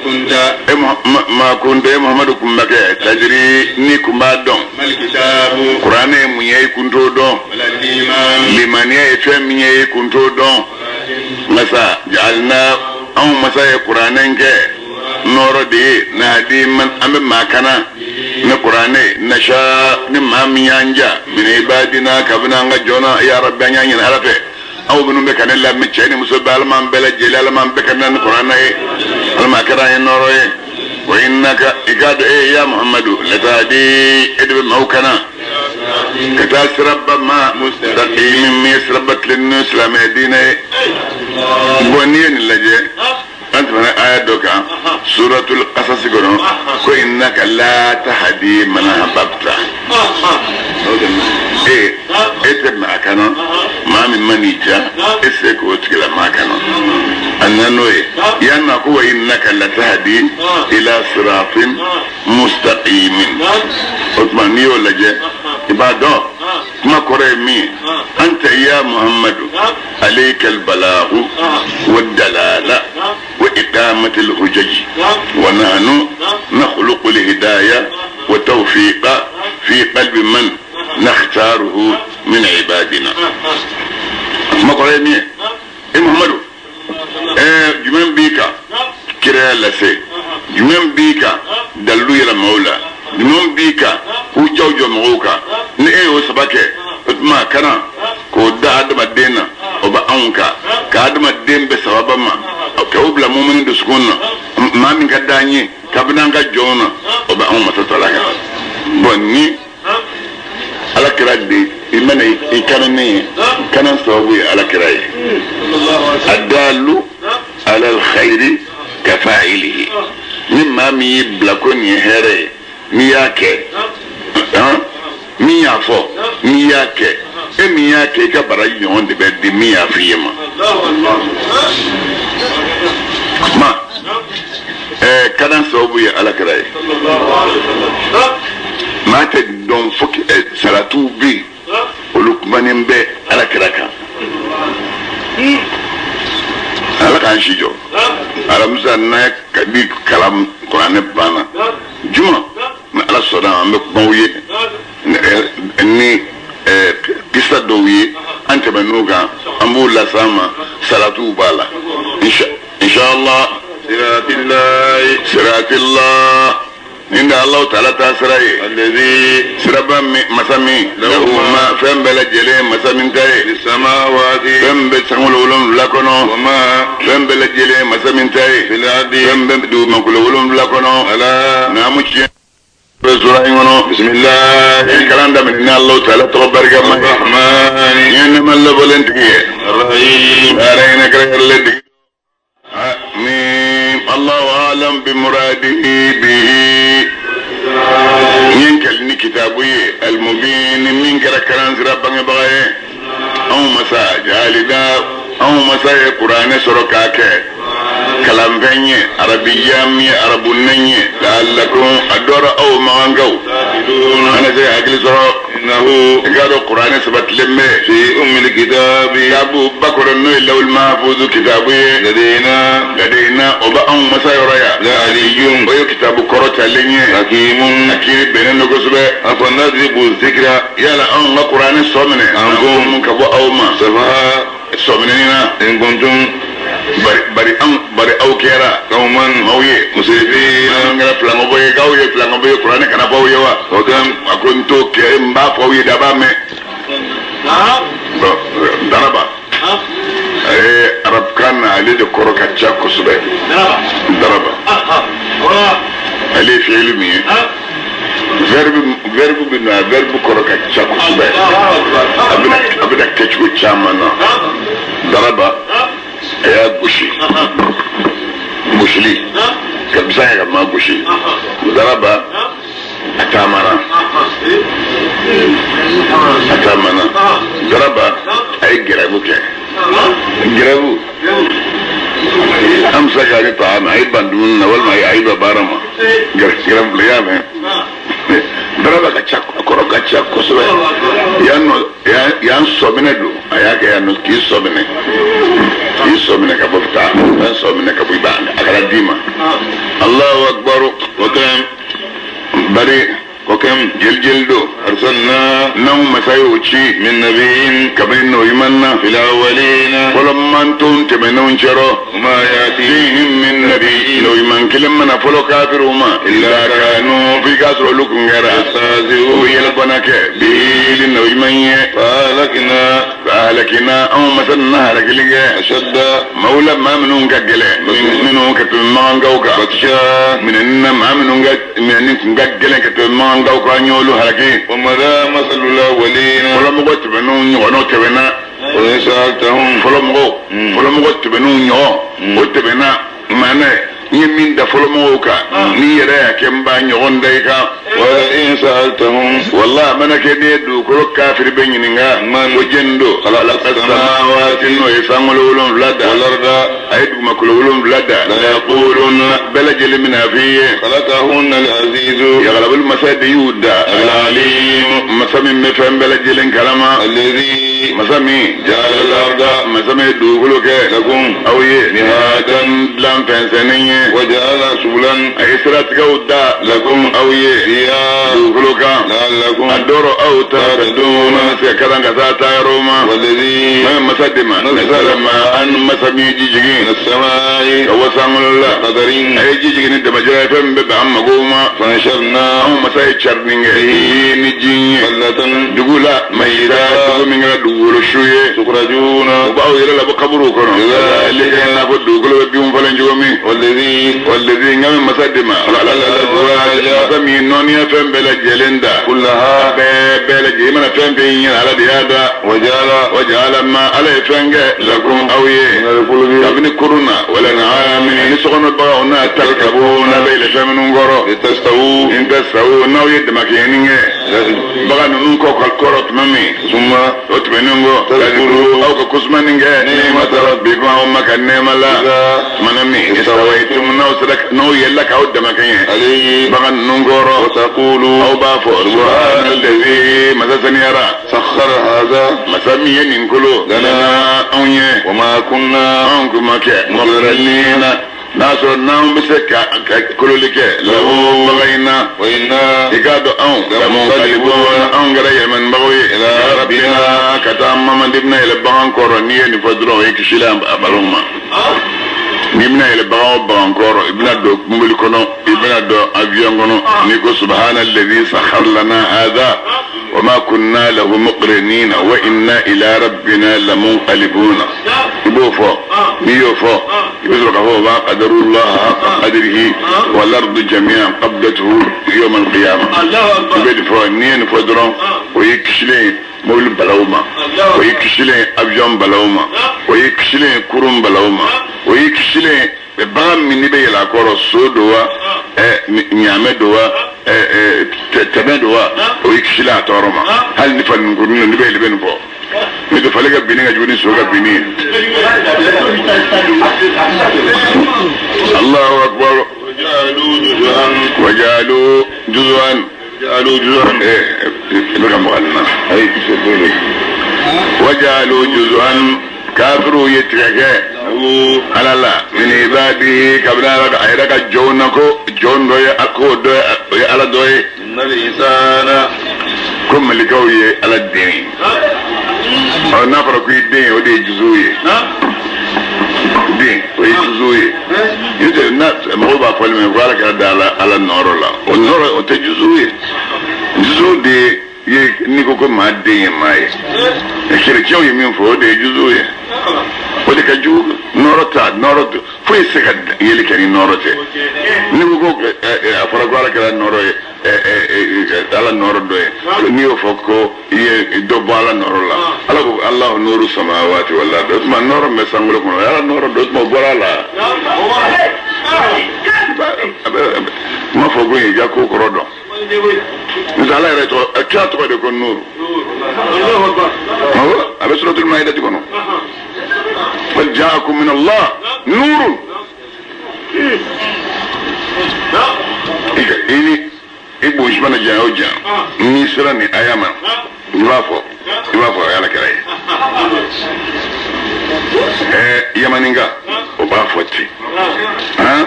[SPEAKER 1] kunta e Muhamadu kun bɛ kɛ tajiri ni kun b'a dɔn. Kuranɛ ye mun ye i kun t'o dɔn. Limaniya ye fɛn min ye i kun t'o dɔn. Nka sa ja'alna anw masa ye kuranɛ kɛ nɔɔrɔ de ye nahdi man an bɛ maa kana ni kuranɛ nasha ni maa min y'an ja min ibadina kabini an ka jɔn na ya rabbi an y'a ɲini Ala fɛ. Aw minnu bɛ ka ne lamɛn cɛ ni muso bɛɛ Ala m'an bɛɛ lajɛlen Ala m'an bɛɛ ka na ni kuranɛ ye Ala m'a kɛra an ye nɔɔrɔ ye. Wa innaka i k'a dɔn e ya Muhamadu latahdi e de bɛ maaw kana ka taa siraba ma mustaqimin min ye siraba tilennen silamɛya diinɛ ye. Bɔn n'i ye nin lajɛ an tɛmɛna aya dɔ kan suratul qasas kɔnɔ ko innaka la tahdi man ahbabta. E tɛ maa kana maa min ma n'i diya e tɛ se k'o tigila maa kana a nana n'o ye yan nɔ ko wa innaka latahdi ila siratin mustaqimin. O tuma n'i y'o lajɛ i b'a dɔn kuma kɔrɔ ye min ye. Anta ya Muhammadu alayka al-balaghu wad-dalala wa iqamati al-hujaj wa nahnu nakhluqu al-hidaya wa tawfiqa fi qalbi man nakhtaruhu min ibadina. Kuma kɔrɔ ye min ye e Muhammadu jumɛn b'i kan kiraya lase, jumɛn b'i kan dalilu yɛlɛ maaw la, jumɛn b'i kan hujjaw jɔ mɔgɔw kan. Ni e y'o saba kɛ o tuma kana k'o da adamaden na o bɛ anw kan ka adamaden bɛɛ sababa ma k'o bila mumini dusukun na maa min ka d'an ye kabini an ka jɔnw na o bɛ anw masa tala kan. Bɔn ni Ala kira de i mana i kana ne ye kana sababu ye Ala kira ye. Adalu ala alkhairi ka fa'ilihi. Ni maa min y'i bila ko nin ye hɛrɛ ye n'i y'a kɛ min y'a fɔ n'i y'a kɛ e min y'a kɛ i ka baraji ɲɔgɔn de bɛ di min y'a f'i ye ma. Kuma kalan sababu ye Ala kira ye. Maa tɛ dɔn fo salatuw bɛ yen olu kumanen bɛ ala kira kan ala k'an si jɔ alamisa n'a ka di kalan kuranɛ banna juma ni ala sɔnna an bɛ kumaw ye ni kisa dɔw ye an tɛmɛn'o kan an b'u las'an ma salatuw b'a la inshallah siratillah nin de Alahu taala ta sira ye siraba min masa min lahu ma fɛn bɛɛ lajɛlen masa min ta ye fɛn bɛ sankolo wolonwula kɔnɔ fɛn bɛɛ lajɛlen masa min ta ye fɛn bɛ dugumakolo wolonwula kɔnɔ naamu tiɲɛ bɛ sura in kɔnɔ bisimilahi kalan daminɛ ni Alahu taala tɔgɔ barikama ye nin ye nɛɛma labɔlen tigi ye baara hinɛ kɛrɛnkɛrɛnlen tigi ميم الله أعلم بمراده به ينكل كتابه المبين من كركران سرا بغي أو مسا جالدا أو مسا قرآن سركاك كلام فني عربية مي عربوني لعلكم أدور أو مانغو أنا زي أكل سرا إنه قالوا القرآن ثبت لمه
[SPEAKER 2] في أم الكتاب
[SPEAKER 1] أبو بكر النوي لو المحفوظ كتابه لدينا أبا أم مسايريا
[SPEAKER 2] لعلي
[SPEAKER 1] ويو كتاب كرة لني
[SPEAKER 2] حكيم
[SPEAKER 1] أكيد بين النقص
[SPEAKER 2] أفنضرب الذكر
[SPEAKER 1] يلا أم القرآن الصمنة
[SPEAKER 2] أنكم
[SPEAKER 1] كبو أوما
[SPEAKER 2] سفها
[SPEAKER 1] الصمنة
[SPEAKER 2] إن كنتم
[SPEAKER 1] bari an bari aw kɛra
[SPEAKER 2] قوما
[SPEAKER 1] maaw ye
[SPEAKER 2] مسرفين
[SPEAKER 1] an kɛra filankabɔ ye k'aw ye filankabɔ ye kuranɛ kana fɔ aw ye wa
[SPEAKER 2] وكم
[SPEAKER 1] a ko n t'o kɛ n b'a fɔ aw ye daba mɛn daraba a ye arabukan na ale de kɔrɔ ka ca kosɛbɛ daraba ale ye fiyɛli min ye verbe bɛ na verbe kɔrɔ ka ca kosɛbɛ a bɛna kɛcogo caman na daraba a y'a gosi gosili ka bisa ka maa gosi daraba a taamana daraba a ye gɛrɛbu kɛ gɛrɛbu an bɛ se k'ale ta a ye ban dumuni na walima a ye ban baara ma gɛrɛbu y'a mɛn daraba ka ca a kɔrɔ ka ca kosɛbɛ yan nɔ yan sɔminɛ don a y'a kɛ yan nɔ k'i sɔminɛ k'i sɔminɛ ka bɔ taa fɛn sɔminɛ ka bɔ i b'a a kana d'i ma Allahu akbar
[SPEAKER 2] وكم
[SPEAKER 1] bari
[SPEAKER 2] وكم
[SPEAKER 1] jeli jeli don
[SPEAKER 2] أرسلنا
[SPEAKER 1] n'anw masa y'o ci
[SPEAKER 2] من نبي
[SPEAKER 1] kabini n'o iman na
[SPEAKER 2] في الأولين
[SPEAKER 1] fɔlɔ manton tɛmɛnenw cɛrɔ
[SPEAKER 2] وما يأتيهم
[SPEAKER 1] fihim min nabi n'o iman kelen mana fɔlɔ kafiriw ma illa kanu f'i k'a sɔrɔ olu kun kɛra
[SPEAKER 2] يستهزئون
[SPEAKER 1] o yɛlɛbɔnna kɛ biili n'o iman ye
[SPEAKER 2] فأهلكنا
[SPEAKER 1] halakina anw masa nana halakili kɛ
[SPEAKER 2] أشد
[SPEAKER 1] maaw la maa minnu ka gɛlɛn minnu ka tɛmɛ magankaw kan
[SPEAKER 2] بطشا
[SPEAKER 1] minɛni na maa minnu ka minɛni kun ka gɛlɛn ka tɛmɛ magankaw kan an y'olu halaki
[SPEAKER 2] ومضى مثل الأولين
[SPEAKER 1] fɔlɔmɔgɔ tɛmɛnenw ɲɔgɔnnaw tɛmɛna
[SPEAKER 2] وإن سألتهم
[SPEAKER 1] fɔlɔmɔgɔ tɛmɛnenw ɲɔgɔn o tɛmɛna maana n ye min da fɔlɔmɔgɔw kan n'i yɛrɛ y'a kɛ n b'a ɲɔgɔn da i kan
[SPEAKER 2] ولئن سألتهم
[SPEAKER 1] wala a mana kɛ ne ye dugukolo kafiri bɛ ɲininka ko jɛni don
[SPEAKER 2] خلق السماوات
[SPEAKER 1] n'o ye sankolo wolonwula da
[SPEAKER 2] والأرض
[SPEAKER 1] a ye dugumakolo wolonwula da
[SPEAKER 2] ليقولن
[SPEAKER 1] bɛɛ lajɛlen bɛna f'i ye
[SPEAKER 2] خلقهن العزيز
[SPEAKER 1] yagalabali masa de y'u da
[SPEAKER 2] العليم
[SPEAKER 1] masa min bɛ fɛn bɛɛ lajɛlen kalama
[SPEAKER 2] الذي
[SPEAKER 1] masa min
[SPEAKER 2] جعل الأرض
[SPEAKER 1] masa min ye dugukolo kɛ
[SPEAKER 2] لكم
[SPEAKER 1] aw ye
[SPEAKER 2] مهادا
[SPEAKER 1] dilan fɛnsɛnnin ye
[SPEAKER 2] وجعل سبلا
[SPEAKER 1] a ye siratigɛw da
[SPEAKER 2] لكم
[SPEAKER 1] aw ye
[SPEAKER 2] فيها
[SPEAKER 1] dugukolo kan
[SPEAKER 2] لعلكم
[SPEAKER 1] a dɔrɔ aw ta ka don se ka kalan ka taa taayɔrɔ ma
[SPEAKER 2] والذي
[SPEAKER 1] ma masa de ma
[SPEAKER 2] نزل
[SPEAKER 1] ma an masa min ye ji jigin
[SPEAKER 2] من السماء
[SPEAKER 1] ka bɔ sankolo la
[SPEAKER 2] بقدر
[SPEAKER 1] a ye ji jigin ni damajira ye fɛn min bɛ bɛn an mago ma
[SPEAKER 2] فنشرنا
[SPEAKER 1] anw masa ye carinin kɛ ni ji ye
[SPEAKER 2] بلة
[SPEAKER 1] dugu la mayita dugu min kɛra dugukolo su ye
[SPEAKER 2] تخرجون
[SPEAKER 1] u b'aw yɛrɛ labɔ kaburuw kɔnɔ
[SPEAKER 2] كذلك
[SPEAKER 1] i n'a fɔ dugukolo bɛ binw falen cogo min
[SPEAKER 2] والذي
[SPEAKER 1] والذي n ka masa de ma masa min ye nɔɔniya fɛn bɛɛ lajɛlen da
[SPEAKER 2] كلها
[SPEAKER 1] bɛɛ lajɛlen i mana fɛn fɛn ɲini ala de y'a da
[SPEAKER 2] وجعل
[SPEAKER 1] wajala ma ala ye fɛn kɛ lakum aw ye
[SPEAKER 2] من الفلك
[SPEAKER 1] kabini kurun na wala naami ni sokɔnɔ baganw n'a tarikabu n'a bɛ yɛlɛ fɛn minnu kɔrɔ
[SPEAKER 2] لتستووا
[SPEAKER 1] in tɛ sawo n'aw ye damakɛɲɛni kɛ bagan ninnu kɔ ka kɔrɔ tuma min
[SPEAKER 2] ثم
[SPEAKER 1] o tɛmɛnen kɔ
[SPEAKER 2] Tadhkuru
[SPEAKER 1] aw ka kosumani kɛ
[SPEAKER 2] نعمة ربكم
[SPEAKER 1] Rabbikum aw ma ka nɛɛma la tuma min istawaytum n'aw yɛlɛla k'aw dama kɛɲɛ
[SPEAKER 2] alayhi
[SPEAKER 1] bagan ninnu kɔrɔ
[SPEAKER 2] wa taqulu
[SPEAKER 1] aw b'a fɔ subhanallazi masa saniyara
[SPEAKER 2] sakhkhara hadha
[SPEAKER 1] masa min ye nin kolo
[SPEAKER 2] lana
[SPEAKER 1] anw ye
[SPEAKER 2] wa ma kunna
[SPEAKER 1] anw kun ma kɛ muqrinina n'a sɔrɔ n'anw bɛ se ka kololi kɛ lahu bagan in na
[SPEAKER 2] wa inna
[SPEAKER 1] i k'a dɔn anw lamunqalibuna anw kɛra yɛlɛmanibagaw ye
[SPEAKER 2] ila
[SPEAKER 1] rabbina ka taa mamadi bɛna yɛlɛ bagan kɔrɔ n'i ye nin fɔ dɔrɔn o ye kisili a balo ma n'i bɛna yɛlɛ bagan o bagan kɔrɔ i bɛna don mobili kɔnɔ i bɛna don avion kɔnɔ n'i ko subhana alladhi sakhkhara lana hadha wa ma kunna lahu muqrinina wa inna ila rabbina lamunqalibuna i b'o fɔ n'i y'o fɔ i bɛ sɔrɔ k'a fɔ ma qadarullah haqqa qadrihi wal ardu jami'an qabdatuhu yawm al-qiyamah i bɛ nin fɔ n'i ye nin fɔ dɔrɔn o y'i kisilen ye mobili balawu ma o y'i kisilen ye avion balawu ma o y'i kisilen ye kurun balawu ma o y'i kisilen ye bagan min n'i bɛ yɛlɛ a kɔrɔ so don wa ɲaamɛ don wa tɛmɛ don wa o y'i kisilen a tɔɔrɔ ma hali ni fali nunkurunin don n'i bɛ yɛlɛ i bɛ nin fɔ n'o tɛ fali ka binni ka jugu ni so ka binni ye. Allahu akbar wajalu juz'an
[SPEAKER 2] jalu juz'an
[SPEAKER 1] i bɛ ka mɔgɔ na
[SPEAKER 2] ayi
[SPEAKER 1] wajalu juz'an kafiru ye tigɛ kɛ ala la min ibadihi kabini ala a yɛrɛ ka jɔnw na ko jɔn dɔ ye ko dɔ o ye ala dɔ ye
[SPEAKER 2] innal insana
[SPEAKER 1] ko malikaw ye ala den ye ɔ n'a fɔra ko i den ye o de ye juzu ye den o ye juzu ye n'o tɛ n'a mɔgɔw b'a fɔli min ko ala kɛra da ala ala nɔrɔ la o nɔrɔ o tɛ juzu ye juzu de ye n'i ko ko maa den ye maa ye kerecɛnw ye min fɔ o de ye juzu ye o de ka jugu nɔrɔ ta nɔrɔ foyi tɛ se ka yeli kɛ ni nɔrɔ tɛ n'i ko ko a fɔra ko ala kɛra nɔrɔ ye ala nɔrɔ dɔ ye n'i y'o fɔ ko i ye dɔ bɔ ala nɔrɔ la ala ko alahu nuru samawati wal ardi o tuma nɔrɔ min bɛ sankolo kɔnɔ ala nɔrɔ dɔ o tuma o bɔra a la n m'a fɔ ko i ka ko kɔrɔ dɔn n'o tɛ ala yɛrɛ tɔgɔ kira tɔgɔ de ko nuru awɔ a bɛ suratul maida kɔnɔ qad ja'akum min Allah nurun i ni i bonsi mana janya o janya n'i sera nin aya ma i b'a fɔ i b'a fɔ o ye ala kira ye yamaninka o b'a fɔ ten han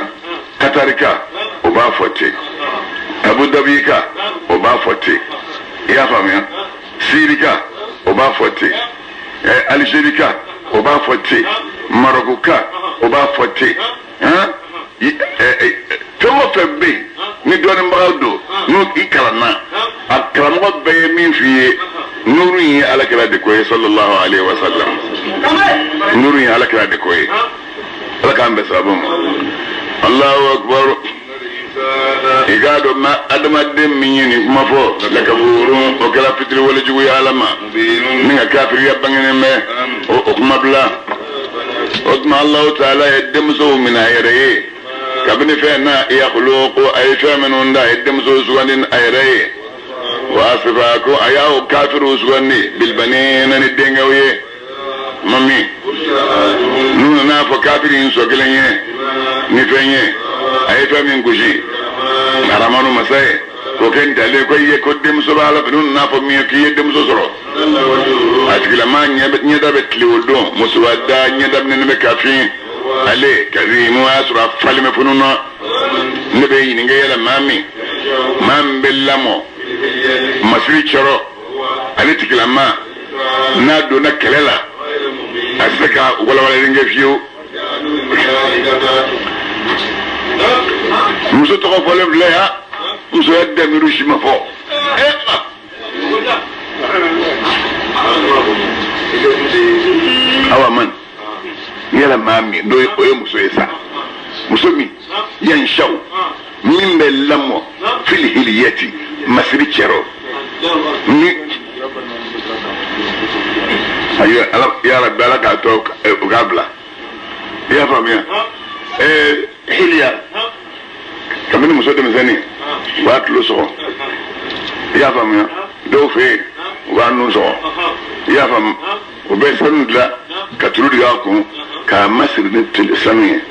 [SPEAKER 1] katarika o b'a fɔ ten abu dabika o b'a fɔ ten i y'a faamuya sirika o b'a fɔ ten alizerika o b'a fɔ ten marɔkuka o b'a fɔ ten han fɛn o fɛn bɛ yen ni dɔnnibagaw don n'u i kalanna a karamɔgɔ bɛɛ ye min f'i ye nuru in ye ala kira de ko ye sallallahu alaihi wa sallam nuru in ye ala kira de ko ye ala k'an bɛn sababu ma Allahu akbar i k'a dɔn ma adamaden min ye nin kuma fɔ lakafurun o kɛra fitiriwale jugu ye ala ma min ka kafiriya bangenen bɛ o kuma bila o tuma Alahu taala ye denmusow minɛ a yɛrɛ ye kabini fɛn na yakhluqu a ye fɛn minnu da a ye denmusow sugandi a yɛrɛ ye wa asifa ko a y'a o kafiriw sugandi bilbanina ni denkɛw ye mami n'u nana fɔ kafiri in sɔ kelen ye ni fɛn ye a ye fɛn min gosi aramanu masa ye k'o kɛ ntalen ko i ye ko denmuso b'a la n'u nana fɔ min ye k'i ye denmuso sɔrɔ a tigilama ɲɛda bɛ tile o don musoba da ɲɛda minɛnen bɛ ka fin ale kazimu y'a sɔrɔ a falen bɛ funu na ne bɛ ɲininka yɛlɛ maa min bɛ lamɔ masiri cɔrɔ ale tigilama n'a donna kɛlɛ la a tɛ se ka walawalali kɛ fiyewu muso tɔgɔ fɔlen filɛ ya musoya damiru si ma fɔ awa man yala maa min n'o o ye muso ye sa muso min yansaw min bɛ lamɔ fili hiliyati masiri cɛrɔ ni ayi ala yala bɛ ala k'a to o k'a bila i y'a faamuya hiliya kabini muso denmisɛnnin u b'a tulo sɔgɔ i y'a faamuya dɔw fɛ yen u b'a nun sɔgɔ i y'a faamu u bɛ sanu dilan ka tulu digi a kun K'a masiri ni sanu ye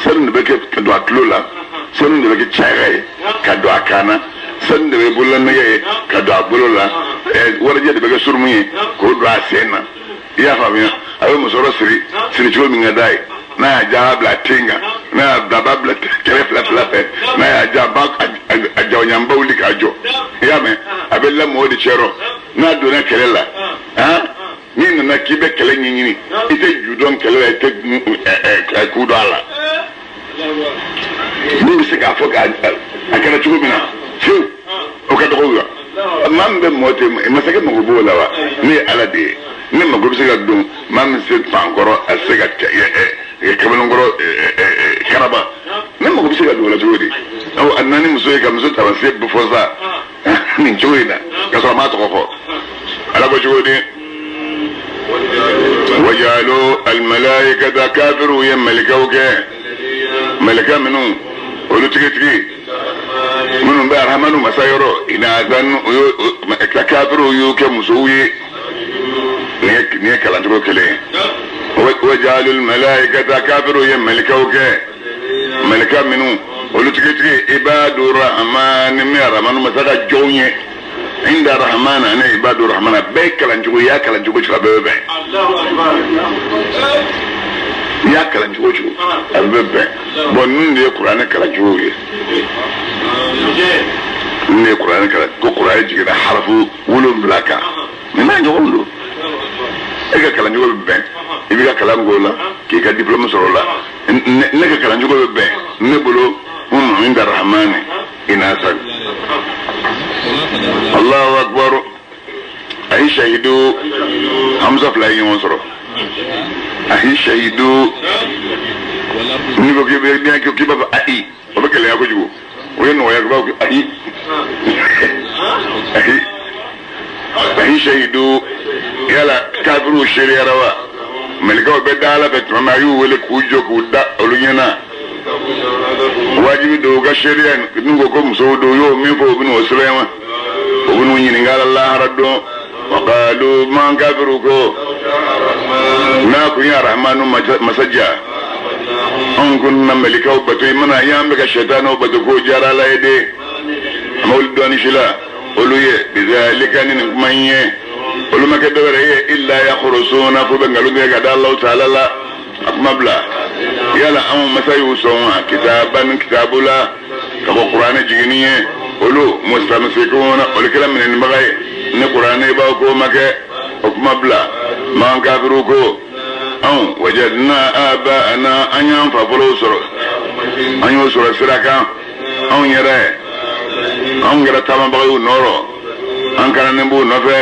[SPEAKER 1] sanu de bɛ kɛ ka don a tulo la sanu de bɛ kɛ caya ye ka don a kan na sanu de bɛ bololanɛgɛ ye ka don a bolo la warijɛ de bɛ kɛ surumu ye k'o don a sen na i y'a faamuya a bɛ musɔrɔ siri siri cogo min ka d'a ye n'a y'a ja a b'a bila a ten kan n'a y'a bila a b'a bila kɛrɛ fila fila fɛ n'a y'a ja a b'a a jawaɲanba wuli k'a jɔ i y'a mɛn a bɛ lamɔ o de cɛrɔ n'a donna kɛlɛ la n'i nana k'i bɛ kɛlɛ ɲɛɲini i tɛ ju dɔn kɛlɛ la i tɛ ku dɔn a la min bɛ se k'a fɔ a kɛra cogo min na fiyewu o ka dɔgɔ wa maa min bɛ mɔ ten masakɛ mago b'o la wa ne ye ala de ye ne mago bɛ se ka don maa min se fankɔrɔ a se ka kamalenkɔrɔ karaba ne mago bɛ se ka don o la cogo di a nana ni muso ye ka muso taamasiyɛn bɛ fɔ sa nin cogo in na ka sɔrɔ a m'a tɔgɔ fɔ ala ko cogo di wajalu almalaikata kafiru ye malikaw kɛ malika minnu olu tigitigi minnu bɛ arahamanu masa yɔrɔ inazan kafiru y'u kɛ musow ye nin ye kalancogo kelen ye wajalu almalaikata kafiru ye malikaw kɛ malika minnu olu tigitigi ibadu rahmani min arahamanu masa ka jɔnw ye inda rahmana ana ibadu rahmana bɛɛ kalancogo i y'a kalan cogo cogo a bɛɛ bɛ bɛn i y'a kalan cogo cogo a bɛɛ bɛ bɛn bɔn ninnu de ye kuranɛ kalancogo ye ninnu de ye kuranɛ kalan ko kuranɛ jiginna harafu 7 kan nin n'a ɲɔgɔn don e ka kalancogo bɛ bɛn i b'i ka kalan k'o la k'i ka diplôme sɔrɔ o la ne ka kalancogo bɛ bɛn ne bolo inda rahmani inasa Allahu akbar ayi shahidu hamza fila ye ɲɔgɔn sɔrɔ ayi shahidu n'i ko k'i bɛ k'i b'a fɔ ayi o bɛ gɛlɛya kojugu o ye nɔgɔya k'i b'a fɔ ayi ayi ayi shahidu yala kafiriw seereyara wa malikaw bɛ da ala fɛ tuma min a y'u wele k'u jɔ k'u da olu ɲɛna wajibi don u ka seereya n'u ko ko musow don u y'o min fɔ u bɛn'o sɛbɛn wa u bɛn'u ɲininka a la lahara don wa qalu man kafiru ko n'a kun ye arahamanu masa ja anw kun na malikaw bato i mana y'an bɛ ka sɛtanɛw bato k'o diyara ala ye de a ma wuli dɔɔni si la olu ye bizalika ni nin kuma in ye olu ma kɛ dɔwɛrɛ ye illa yakhrusuna fo bɛ nkalon tigɛ ka da Alahu taala la a kuma bila yala anw masa y'u sɔn wa kitaban kitabu la ka bɔ kuranɛ jiginni ye olu mustamsikuna olu kɛra minɛnibaga ye ni kuranɛ b'aw k'o ma kɛ o kuma bila man kafiru ko anw wajadna aba'ana an y'an fa fɔlɔw sɔrɔ an y'o sɔrɔ sira kan anw yɛrɛ anw kɛra taamabagaw y'u nɔrɔ an kananen b'u nɔfɛ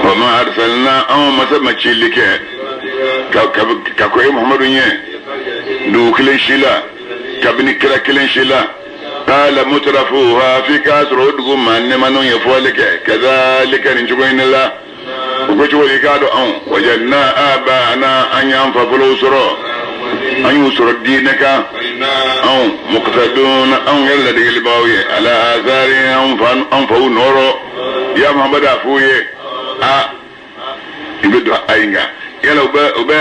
[SPEAKER 1] wa ma arsalna anw masa ma cili kɛ ka kɔ e Muhammadu ɲɛ dugu kelen si la kabini kira kelen si la qala mutrafuha f'i k'a sɔrɔ o dugu maa nɛɛmanenw ye fɔli kɛ kazalika nin cogo in de la o ko cogo di k'a dɔn anw wajadna aba'ana an y'an fa fɔlɔw sɔrɔ an y'u sɔrɔ diinɛ kan anw muqtadun anw kɛra ladegelibagaw ye ala azari an faw nɔrɔ ya Muhammadu a f'u ye a i bɛ don a in kan yala u bɛ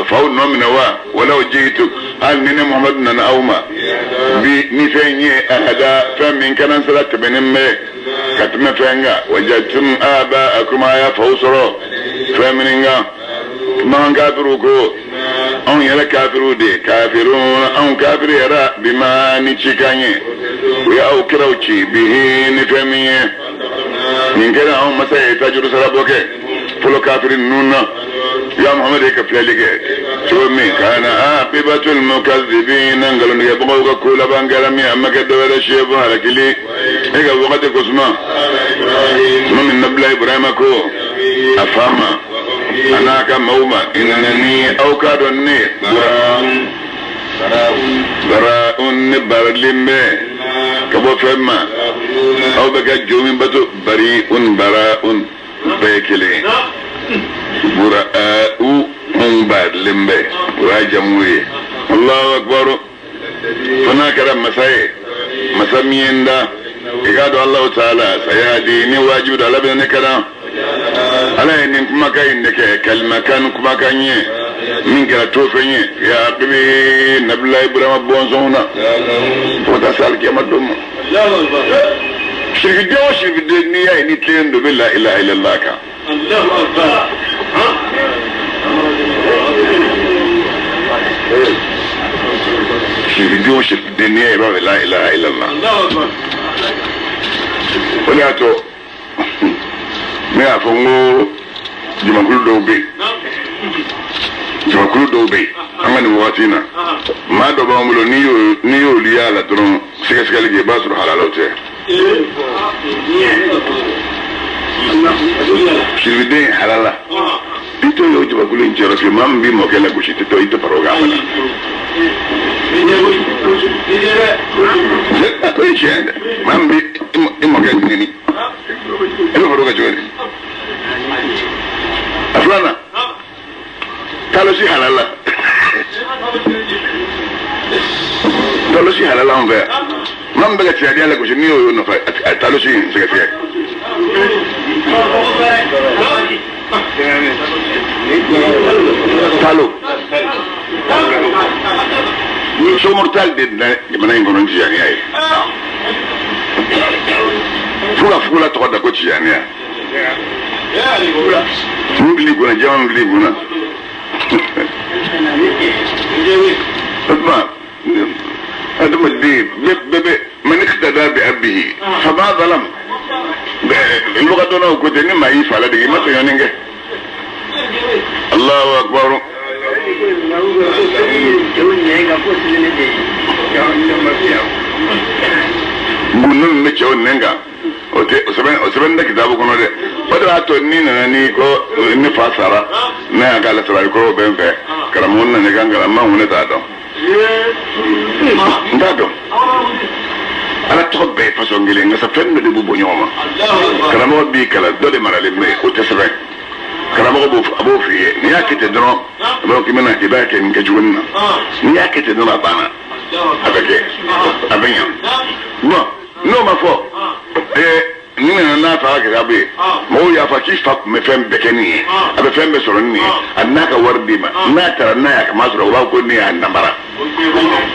[SPEAKER 1] faw nɔ minɛ wa walaw jitu hali ni ne Muhammadu nana aw ma bi ni fɛn ye ahada fɛn min kana sira tɛmɛnen bɛ ka tɛmɛ fɛn kan wajadtum aba'akum a y'a faw sɔrɔ fɛn min kan man kafiru ko anw yɛrɛ kafiru de kafirun anw kafiri yɛrɛ bima ni cikan ye u y'aw kiraw ci bihi ni fɛn min ye nin kɛra anw masa ye tajuru sara bɔ kɛ fɔlɔ kafiri ninnu na ya Muhammadu ye ka filɛli kɛ cogo min kana aqibatul mukazzibina nkalontigɛbagaw ka ko laban kɛra min a ma kɛ dɔwɛrɛ si ye fo halakili e ka wagati ko suma tuma min nabila Ibrahima ko a fa ma a n'a ka maaw ma innani aw k'a dɔn ne bara'un ne baralen bɛ ka bɔ fɛn ma aw bɛ ka jo min bato bari'un bara'un bɛɛ ye kelen bura'u anw baralen bɛ o y'a jamu ye Allahu akbar fo n'a kɛra masa ye masa min ye n da i k'a dɔn Alahu taala sayahdi ni wajibi don ala bɛ ne kalan Ala ye nin kumakan in de kɛ kalimakan kumakan ye min kɛra tofɛn ye ya bebe nabila Ibrahima bɔnsɔnw na fo ka taa se alikiyama don ma. Sirikiden o sirikiden n'i y'a ye ni tilen don bɛ la ilaha illallah kan. Sirikiden o sirikiden n'i y'a ye i b'a fɛ la ilaha illallah. O de y'a to ne y'a fɔ n ko jamakulu dɔw bɛ yen, jamakulu dɔw bɛ yen an ka nin wagati in na, maa dɔ b'an bolo n'i y'olu y'a la dɔrɔn sɛgɛsɛgɛli kɛ i b'a sɔrɔ halalaw tɛ. Sirikiden halala i t'o ye o jamakulu in cɛyɔrɔ fiyewu, maa min b'i mɔkɛ lagosi tɛ to i tɛ fara o kan abada. O ye tiɲɛ ye dɛ, maa min b'i mɔkɛ nɛni i bɛ fara o kan cogo di? A filanan, talosi halala, talosi halala anw fɛ yan, maa min bɛ ka tiyadiya lagosi n'i y'o nɔfɛ a talosi in sɛgɛsɛgɛ. Talo Somortal de na jamana in kɔnɔ tijaniya ye, fo ka fugula tɔgɔ da ko tijaniya. Mun bil'i kunna, jama min bil'i kunna. O tuma adamaden bɛɛ bɛ man iqtada bi abihi fama zalam. Lugadɔnnaw ko ten ni maa y'i fa ladege i ma tɔɲɔni kɛ. Allahu akbar. Gundo min bɛ cɛw nɛn kan o tɛ o sɛbɛn tɛ kitabu kɔnɔ dɛ. O de b'a to n'i nana n'i ko ne fa sara ne y'a ka lasarali kɔrɔw bɛ n fɛ, karamɔgɔ nana i ka n kalan n b'a ko ne t'a dɔn, n t'a dɔn. Ala tɔgɔ bɛɛ ye fasɔn kelen nka sa fɛn dɔ de b'u bɔ ɲɔgɔn ma. Karamɔgɔ b'i kalan dɔ de maralen bɛ yen o tɛ sɛbɛn. Karamɔgɔ b'o f'i ye n'i y'a kɛ ten dɔrɔn a b'a fɔ k'i bɛna i b'a kɛ nin kɛcogo nin na, n'i y'a kɛ ten dɔrɔn a banna, a bɛ kɛ a bɛ ɲa. Bɔn n'o ma fɔ ni nana n'a fa ka kitabu ye, mɔgɔw y'a fɔ k'i fa tun bɛ fɛn bɛɛ kɛ nin ye, a bɛ fɛn bɛɛ sɔrɔ nin ye, a n'a ka wari d'i ma, n'a taara n'a y'a kama sɔrɔ u b'a fɔ ko ne y'a namara.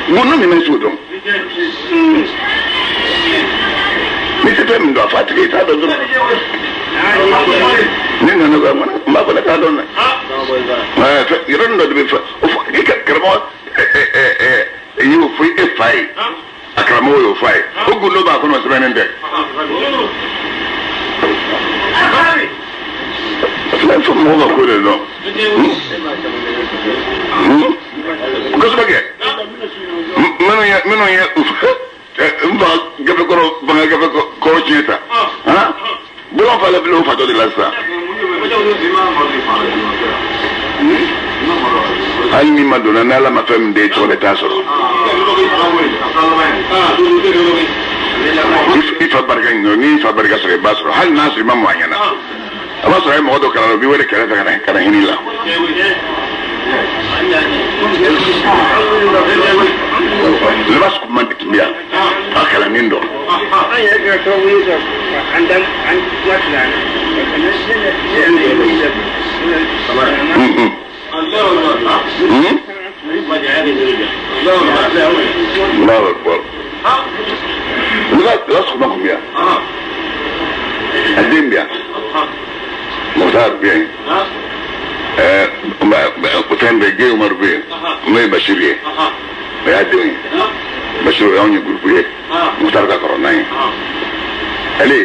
[SPEAKER 1] Gundo min bɛ s'o dɔn, n'i tɛ fɛn min dɔn a fɔ a tigi i t'a dɔn dɔrɔn. Ne nana ko n b'a fɔ ne t'a dɔn dɛ. Yɔrɔnin dɔ de bɛ fɔ o fɔ i ka karamɔgɔ i y'o fɔ e fa ye, a karamɔgɔ y'o fɔ a ye, o gundo b'a kɔnɔ sɛbɛnnen tɛ. Fɛn fɔ mɔgɔw ka ko de dɔn. Kosɛbɛ kɛ minnu ye n fa gafe kɔrɔ bange gafe kɔrɔ tiɲɛ ta, bolo falen bilen o fatɔ de la sisan. Hali ni ma donna n'Ala ma fɛn min d'e tɔgɔ de t'a sɔrɔ. I fa barika ɲini, n'i fa barika sɔrɔ i b'a sɔrɔ, hali n'a sɔrɔ i ma mɔ a ɲɛna. A b'a sɔrɔ a ye mɔgɔ dɔ kalan o b'i wele kɛrɛfɛ ka na hinɛ i la. Libas kuma tun bɛ yan a kalannen dɔn. Allahu akbar. Libas kuma tun bɛ yan. A den bɛ yan. Mukhtar bɛ yan. Fɛn bɛɛ Geye Umaru bɛ yen n'o ye Basiru ye, o y'a denw ye. Basiru o y'anw ye gurupu ye, Mukhtar ka kɔrɔ n'an ye. Ale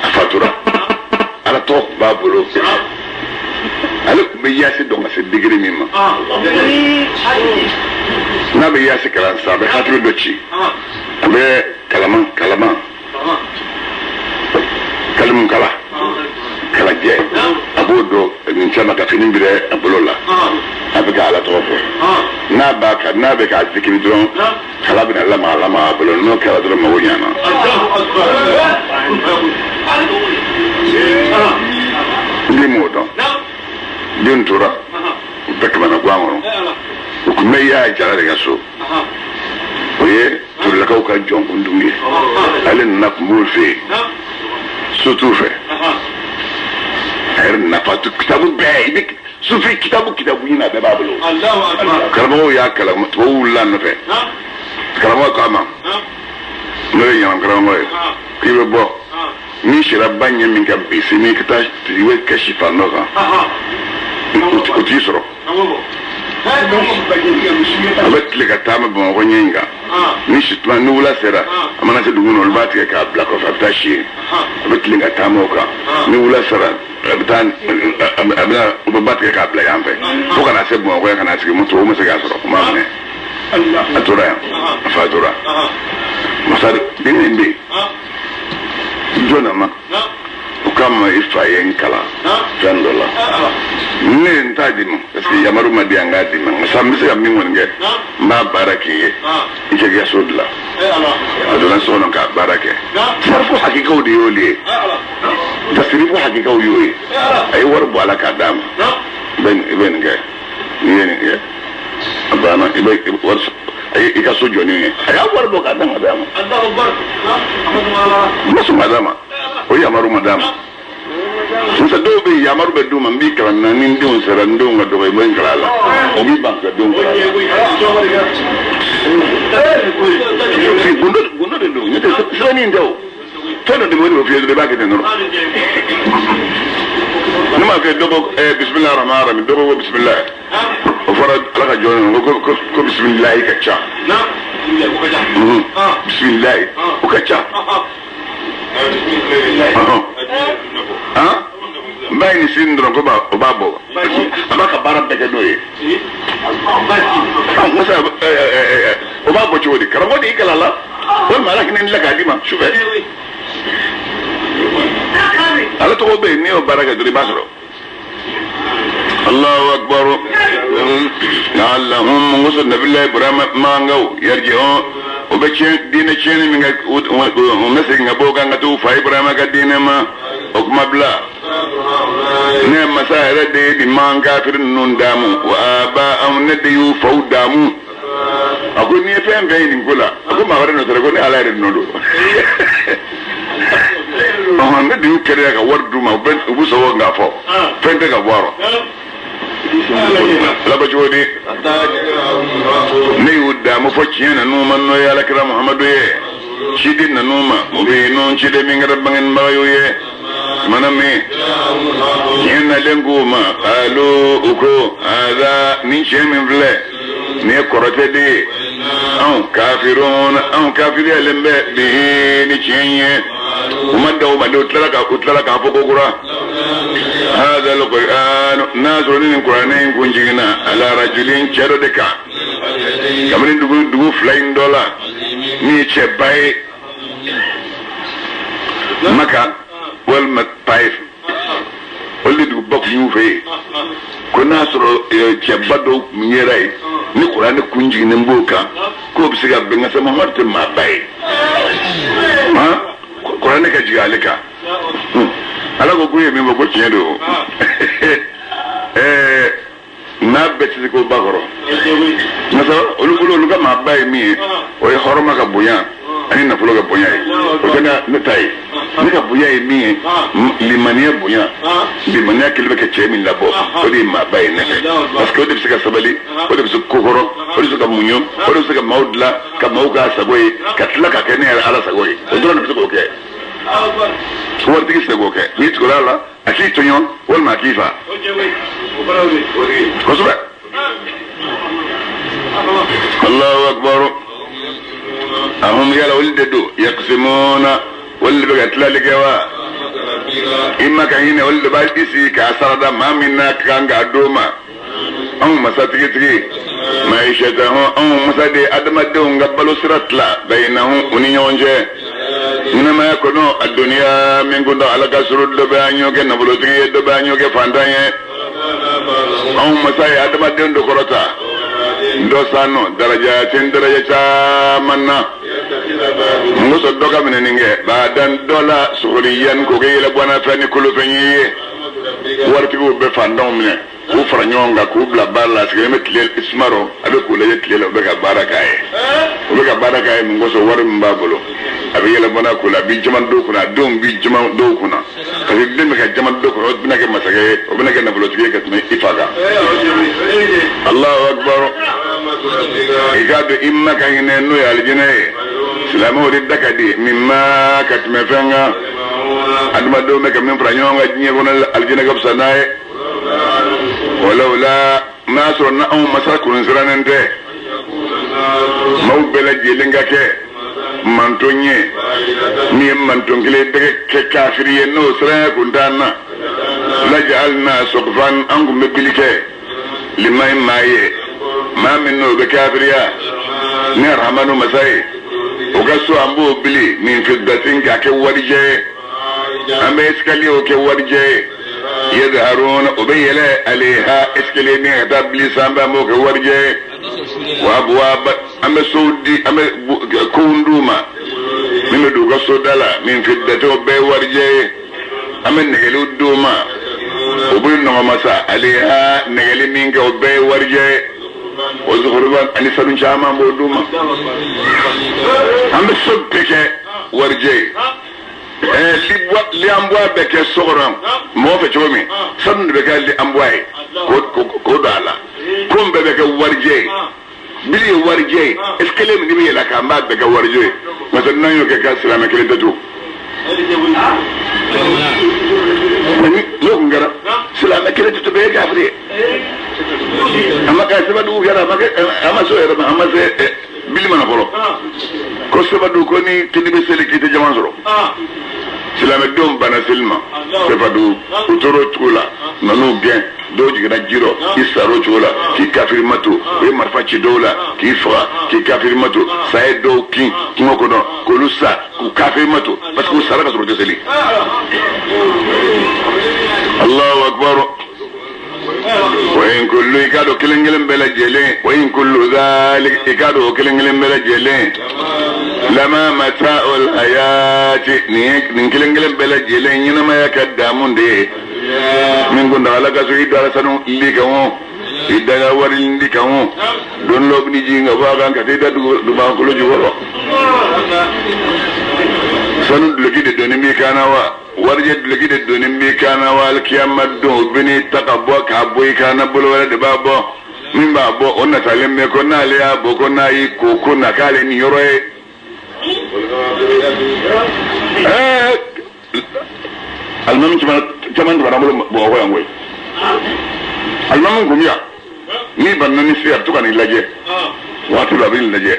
[SPEAKER 1] a fatura, Ala tɔgɔ tun b'a bolo, ale tun bɛ yaasi dɔn ka se degré min ma. N'a bɛ yaasi kalan sisan a bɛ hakili dɔ ci, a bɛ kalaman kalaman kalimukala kalajɛ, a b'o dɔn nin caman ka fini birɛ a bolo la, a bɛ ka Ala tɔgɔ fɔ. N'a b'a ka n'a bɛ k'a zikiri dɔrɔn kala bɛna lamaga lamaga a bolo, n'o kɛra dɔrɔn mago ɲana. Den m'o dɔn, den tora u bɛɛ kamana gan kɔnɔ, u tun bɛ y'a jara de ka so, o ye Turelakaw ka jɔnkuntigi ye, ale nana tun b'o fɛ yen, so t'u fɛ. yɛrɛ nafa kitabu bɛɛ i bɛ sufi kitabu ɲini a bɛɛ b'a bolo. Karamɔgɔw y'a kalan tubabuw wulila a nɔfɛ. Karamɔgɔ k'a ma n'o ye ɲaman karamɔgɔ ye k'i bɛ bɔ n'i sera ba ɲɛ min kan bi sini i ka taa i bɛ kɛ si fan dɔ kan o t'i sɔrɔ. A bɛ tile ka taama Bamakɔ ɲɛ in kan ni si tuma ni wula sera a mana se dugu kɔnɔ olu b'a tigɛ k'a bila kɔfɛ a bɛ taa si yen a bɛ tile ka taama o kan ni wula sera a bɛ taa a bɛna u bɛ ba tigɛ k'a bila yan fɛ fo ka na se Bamakɔ yan ka na sigi moto o ma se k'a sɔrɔ o m'a minɛ a tora yan a fa tora masa den in bɛ yen jɔn nana o kama i fa ye n kalan fɛn dɔ la ne ye n t'a di ma parce que yamaru ma di yan k'a di ma nka sa n bɛ se ka min kɔni kɛ n b'a baara k'i ye i ka k'i ka so dilan a donna so kɔnɔ k'a baara kɛ sarifu hakikaw de y'olu ye tasirifu hakikaw y'o ye a ye wari bɔ a la k'a d'a ma i bɛ nin kɛ n'i ye nin kɛ a banna i bɛ wari a ye i ka so jɔ ni ye a y'a wari bɔ k'a d'a ma d'a ma n ma sɔn k'a d'a ma o yamaru ma d'a ma sisan dɔw bɛ yen yamaru bɛ d'u ma n b'i kalan na ni n denw sera n denw ka dɔgɔ i bɛ n kalan a la o b'i ban ka denw kalan a la gundo de don n'o tɛ sɛbɛnni in tɛ o fɛn dɔ de bɛ o f'i ye dɔrɔn i b'a kɛ ten dɔrɔn ne m'a fɛ dɔ ko bisimilahi rahmani rahim dɔ ko bisimilahi o fɔra ala ka jɔn ye ko bisimilahi ka ca bisimilahi o ka ca. N b'a ɲini sini dɔrɔn ko o b'a bɔ a b'a ka baara bɛɛ kɛ n'o ye masa o b'a bɔ cogo di karamɔgɔ de y'i kalan la walima ala hinɛ la k'a d'i ma sufɛ ala tɔgɔ bɛ yen n'i y'o baara kɛ dɔrɔn i b'a sɔrɔ. Allahu akbar la'allahum musa nabillahi Ibrahim mangaw yarji'un o bɛ tiɲɛ diinɛ tiɲɛni min kɛ u bɛ segin ka bɔ o kan ka t'u fa Ibrahima ka diinɛ ma o kuma bila ne masa yɛrɛ de ye nin man kafiri ninnu daamu wa aba anw ne de y'u faw daamu a ko n'i ye fɛn fɛn ye nin ko la a ko maa wɛrɛ nɔ tɛ ko ne Ala yɛrɛ nɔ don ne de y'u kɛnɛya ka wari d'u ma u bɛ sɔn k'a fɔ fɛn tɛ ka bɔ a rɔ. Ala ko cogo di ne y'u daamu fɔ tiɲɛ nan'u ma n'o ye alakira Muhamadu ye ciden nan'u ma o bɛ yen nɔ ciden min kɛra bangebagaw ye mana min tiɲɛ nalen k'u ma alo u ko aza nin tiɲɛ min filɛ nin ye kɔrɔtɛ de ye anw kafirun anw kafiriyalen bɛ bihi ni tiɲɛ ye u ma da u ma de u tilala k'a fɔ ko kura hada alquran n'a sɔrɔ ni nin kuranɛ in kun jiginna ala rajulin cɛ dɔ de kan kabini dugu fila in dɔ la min ye cɛba ye Maka walima Taif olu de duguba kun y'u fɛ yen ko n'a sɔrɔ cɛba dɔw kun yera yen ni kuranɛ kun jiginnen b'o kan k'o bɛ se ka bɛn nka Muhamadu tɛ maaba ye kuranɛ ka jigin ale kan ala ko k'u ye min fɔ ko tiɲɛ don n'a bɛɛ tɛ se k'o ba kɔrɔ nka olu bolo olu ka maaba ye min ye o ye hɔrɔma ka bonya ani nafolo ka bonya ye o tɛ ne ta ye ne ka bonya ye min ye limaniya bonya limaniya kelen bɛ ka cɛ min labɔ o de ye maaba ye ne fɛ parce que o de bɛ se ka sabali o de bɛ se ko kɔrɔ o de bɛ se ka muɲu o de bɛ se ka maaw dilan ka maaw k'a sago ye ka tila ka kɛ ne yɛrɛ ala sago ye o dɔrɔn de bɛ se k'o kɛ waritigi tɛ se k'o kɛ n'i tugura a la a k'i tɔɲɔ walima a k'i fa kosɛbɛ. Allahu akbar ahum yala olu de don yaqsimuna olu de bɛ ka tilali kɛ wa i ma ka hinɛ olu de b'a i sigi k'a sarada maa min n'a kan k'a d'o ma anw masa tigitigi maishatahum anw masa de ye adamadenw ka balo sira tila bayinahum u ni ɲɔgɔn cɛ ɲɛnamaya kɔnɔ a duniya min kun ala ka suru dɔ bɛ an ɲɔ kɛ nafolotigi ye dɔ bɛ an ɲɔ kɛ fantan ye anw masa ye adamaden dɔ kɔrɔta dɔ sanu daraja ten daraja caman na muso dɔ ka minɛni kɛ b'a dan dɔ la suguriyan k'o kɛ yɛlɛbɔnna fɛn ni kolofɛn ye waritigiw bɛ fantanw minɛ K'u fara ɲɔgɔn kan k'u bila baara la a sigilen bɛ tile suma rɔ a bɛ k'u lajɛ tile la u bɛ ka baara k'a ye u bɛ ka baara k'a ye mun kosɔn wari min b'a bolo a bɛ yɛlɛ bɔnna ko la a bɛ jama dɔw kunna a denw bɛ jama dɔw kunna parce que den bɛ ka jama dɔw kunna o bɛna kɛ masakɛ ye o bɛna kɛ nafolotigi ye ka tɛmɛ i fa kan. Allahu akbar i k'a dɔn i ma ka hinɛ n'o ye alijinɛ ye silamɛw de da ka di min ma ka tɛmɛ fɛn kan adamadenw bɛ ka min fara ɲɔgɔn kan diɲɛ kɔnɔ alijinɛ ka fisa n'a ye. Walawla n'a sɔrɔ na anw masa kun sirannen tɛ maaw bɛɛ lajɛlen ka kɛ manton ye min ye manton kelen bɛ kɛ kafiri ye n'o siranya kun t'an na laja'alna suqfan an kun bɛ bili kɛ liman maa ye maa min n'o bɛ kafiriya ni arahamanu masa ye o ka so an b'o bili min fiddatin k'a kɛ warijɛ ye an bɛ escalier kɛ warijɛ ye. Yadharuna o bɛ yɛlɛ aleha escalier min ka taa bili sanfɛ an b'o kɛ warijɛ ye wa abwaba an bɛ sow di an bɛ kow d'u ma min bɛ don u ka so da la min fiddatin o bɛɛ ye warijɛ ye an bɛ nɛgɛliw d'u ma o bɛ nɔgɔmasa aleha nɛgɛli min kɛ o bɛɛ ye warijɛ ye o zukuruba ani sanu caman b'o d'u ma an bɛ so bɛɛ kɛ warijɛ ye. Lianboa bɛ kɛ so kɔnɔ mɔgɔ fɛ cogo min sanu de bɛ kɛ lianboa ye k'o don a la ko bɛɛ bɛ kɛ warijɛ ye bili ye warijɛ ye escalier min bɛ yɛlɛ kan an b'a bɛɛ kɛ warijɛ ye parce que n'an y'o kɛ ka silamɛ kelen tɛ to n'o kun kɛra silamɛ kelen tɛ to bɛɛ ye kafiri ye a ma kɛ sɛbɛndugu kɛra a ma kɛ a ma se o yɛrɛ ma a ma se bili mana fɔlɔ ko sɛbɛndugu ko ni kini bɛ seli k'i tɛ jama sɔrɔ silamɛdenw banna seli ma sɛbɛndugu u tora o cogo la nan'u gɛn dɔw jiginna ji rɔ i sara o cogo la k'i kafiri ma to u ye marifa ci dɔw la k'i faga k'i kafiri ma to sa ye dɔw kin kungo kɔnɔ k'olu sa k'u kafiri ma to parce que u sara ka sɔrɔ u tɛ seli. Allahu akbar. Wa in kullu i k'a dɔn kelen kelen bɛɛ lajɛlen wa in kullu zalik i k'a dɔn o kelen kelen bɛɛ lajɛlen lama mata'ul hayati nin kelen kelen bɛɛ lajɛlen ɲɛnamaya ka damu de ye min kun dagala ka so i dara sanu li kan o i daga wari li kan o don dɔ bɛ jigin ka bɔ a kan ka taa i da dugumakolo jukɔrɔ sanu duloki de donni b'i kan na wa warijɛ duloki de donni b'i kan na wa alikiyama don o bɛ n'i ta ka bɔ k'a bɔ i kan na bolo wɛrɛ de b'a bɔ min b'a bɔ o natalen bɛ ko n'ale y'a bɔ ko n'a y'i ko ko na k'ale nin yɔrɔ ye. Alimami caman tɛmɛna bolo Bamakɔ yan koyi alimami kun bɛ yan n'i banna ni se a bɛ to ka n'i lajɛ waati dɔ a bɛ n'i lajɛ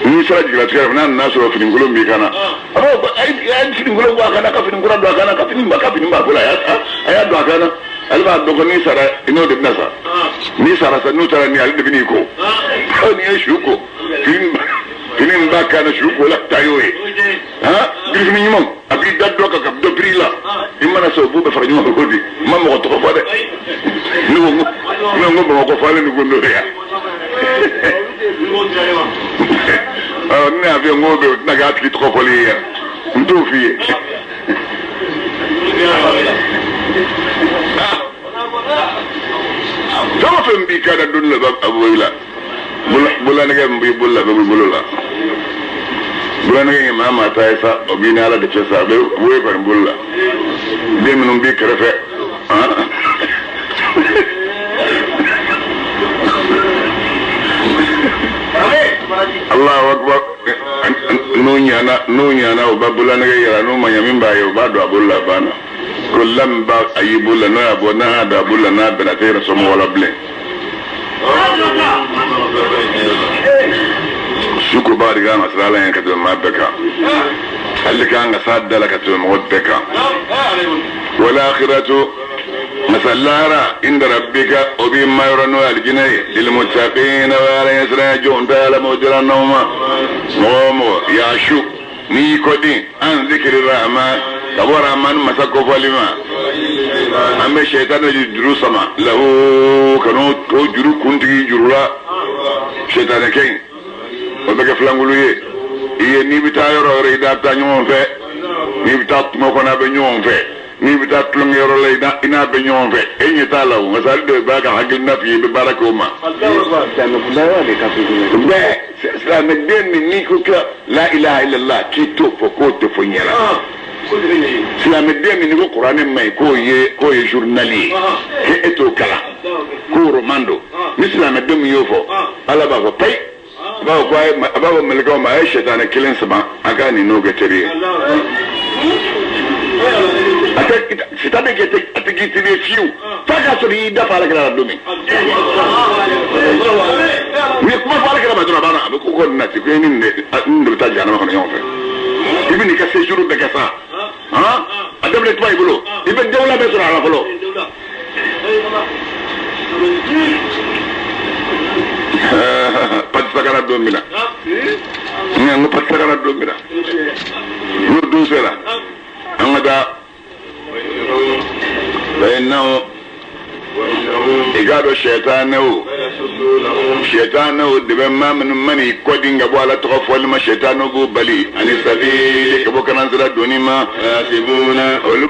[SPEAKER 1] n'i sera jigilatigɛ la n'a nana sɔrɔ finikolon b'i kan na a b'a fɔ a ye finikolon bɔ a kan na ka fini kura don a kan na ka fini ba ka fini b'a bolo a y'a don a kan na ale b'a dɔn ko n'i sara i n'o de bɛna sa n'i sara sa n'u taara ni ale de bɛ n'i ko n'i ye su ko fini b'a kan na su ko la taa y'o ye birifini ɲuman a b'i da dɔ kan ka dɔ biri i la i mana se o b'u bɛɛ fara ɲɔgɔn kan ko di n ma mɔgɔ tɔgɔ fɔ dɛ ne ko Bamakɔ falen ni ko n'o ye yan ne y'a f'i ye n ko bɛ o tɛna k'a tigi tɔgɔ fɔli ye yan n t'o f'i ye fɛn o fɛn b'i kan na don dɔ la a bɛ bɔ i la bololanɛgɛ min b'i bolo la a bɛ bɔ i bolo la bololanɛgɛ in maa maa ta ye sa o b'i ni Ala de cɛ sa a bɛ bɔ e kɔni bolo la den minnu b'i kɛrɛfɛ Allahu akbar n'u ɲana u b'a bololanɛgɛ yira n'u ma ɲa min b'a ye u b'a don a bolo la a banna ko la min b'a a y'i bolo la n'o y'a bɔ n'a y'a don a bolo la n'a bɛnna a tɛ yɛrɛ sɔn la bilen. Su ko ba de kan ka siran Ala ɲɛ ka tɛmɛ maa bɛɛ kan ale kan ka s'a da la ka tɛmɛ mɔgɔ bɛɛ kan wal akhiratu masa lahara inda rabbika o b'i mayɔrɔ n'o ye alijinɛ ye lilmuttaqina wa ala ɲɛsiranya jɔn ta ala m'o dira n'aw ma mɔgɔ o mɔgɔ yaashu n'i y'i kɔdin an zikiri rahman ka bɔ rahman masa kofɔli ma an bɛ sɛtanɛ juru sama lahu ka n'o juru kuntigi juru la sɛtanɛkɛ in o bɛ kɛ filankulu ye i ye n'i bɛ taa yɔrɔ o yɔrɔ i n'a bɛ taa ɲɔgɔn fɛ n'i bɛ taa kungo kɔnɔ a bɛ ɲɔgɔn fɛ N'i bɛ taa tulonkɛyɔrɔ la i n'a bɛ ɲɔgɔn fɛ e ɲɛ t'a la o nka sari de b'a ka hakilina f'i ye i bɛ baara kɛ o ma. Bɛɛ silamɛden min n'i ko kira la ilaha illallah k'i t'o fɔ k'o tɛ fɔ ɲɛna. Silamɛden min n'i ko kuranɛ ma ɲi k'o ye journal ye k'e t'o kalan k'o roman don ni silamɛden min y'o fɔ Ala b'a fɔ payi. A b'a fɔ ko a b'a fɔ mɛlɛkɛw ma a ye sɛtanɛ kelen sama a k'a ni n'o kɛ teri ye. A tɛ sitanɛ kɛ a tɛ k'i teri ye fiyewu f'a k'a sɔrɔ i y'i da fa Ala kira la don min. U ye kuma fɔ Ala kira ma dɔrɔn a banna a bɛ ko ko nin na ten ko e ni nin de bɛ taa jahanama kɔnɔ ɲɔgɔn fɛ. I bɛ n'i ka séjour bɛɛ kɛ sa a daminɛ tuma i bolo i bɛ dawula bɛɛ sɔrɔ a la fɔlɔ. Patisakara don min na n ko patisakara don min na n'o don sera an ka taa bɛnnaw i k'a dɔn sɛtanɛw de bɛ maa minnu man'i kɔdin ka bɔ Ala tɔgɔ fɔli ma sɛtanɛw b'o bali ani sabili ka bɔ kanansira donni ma olu.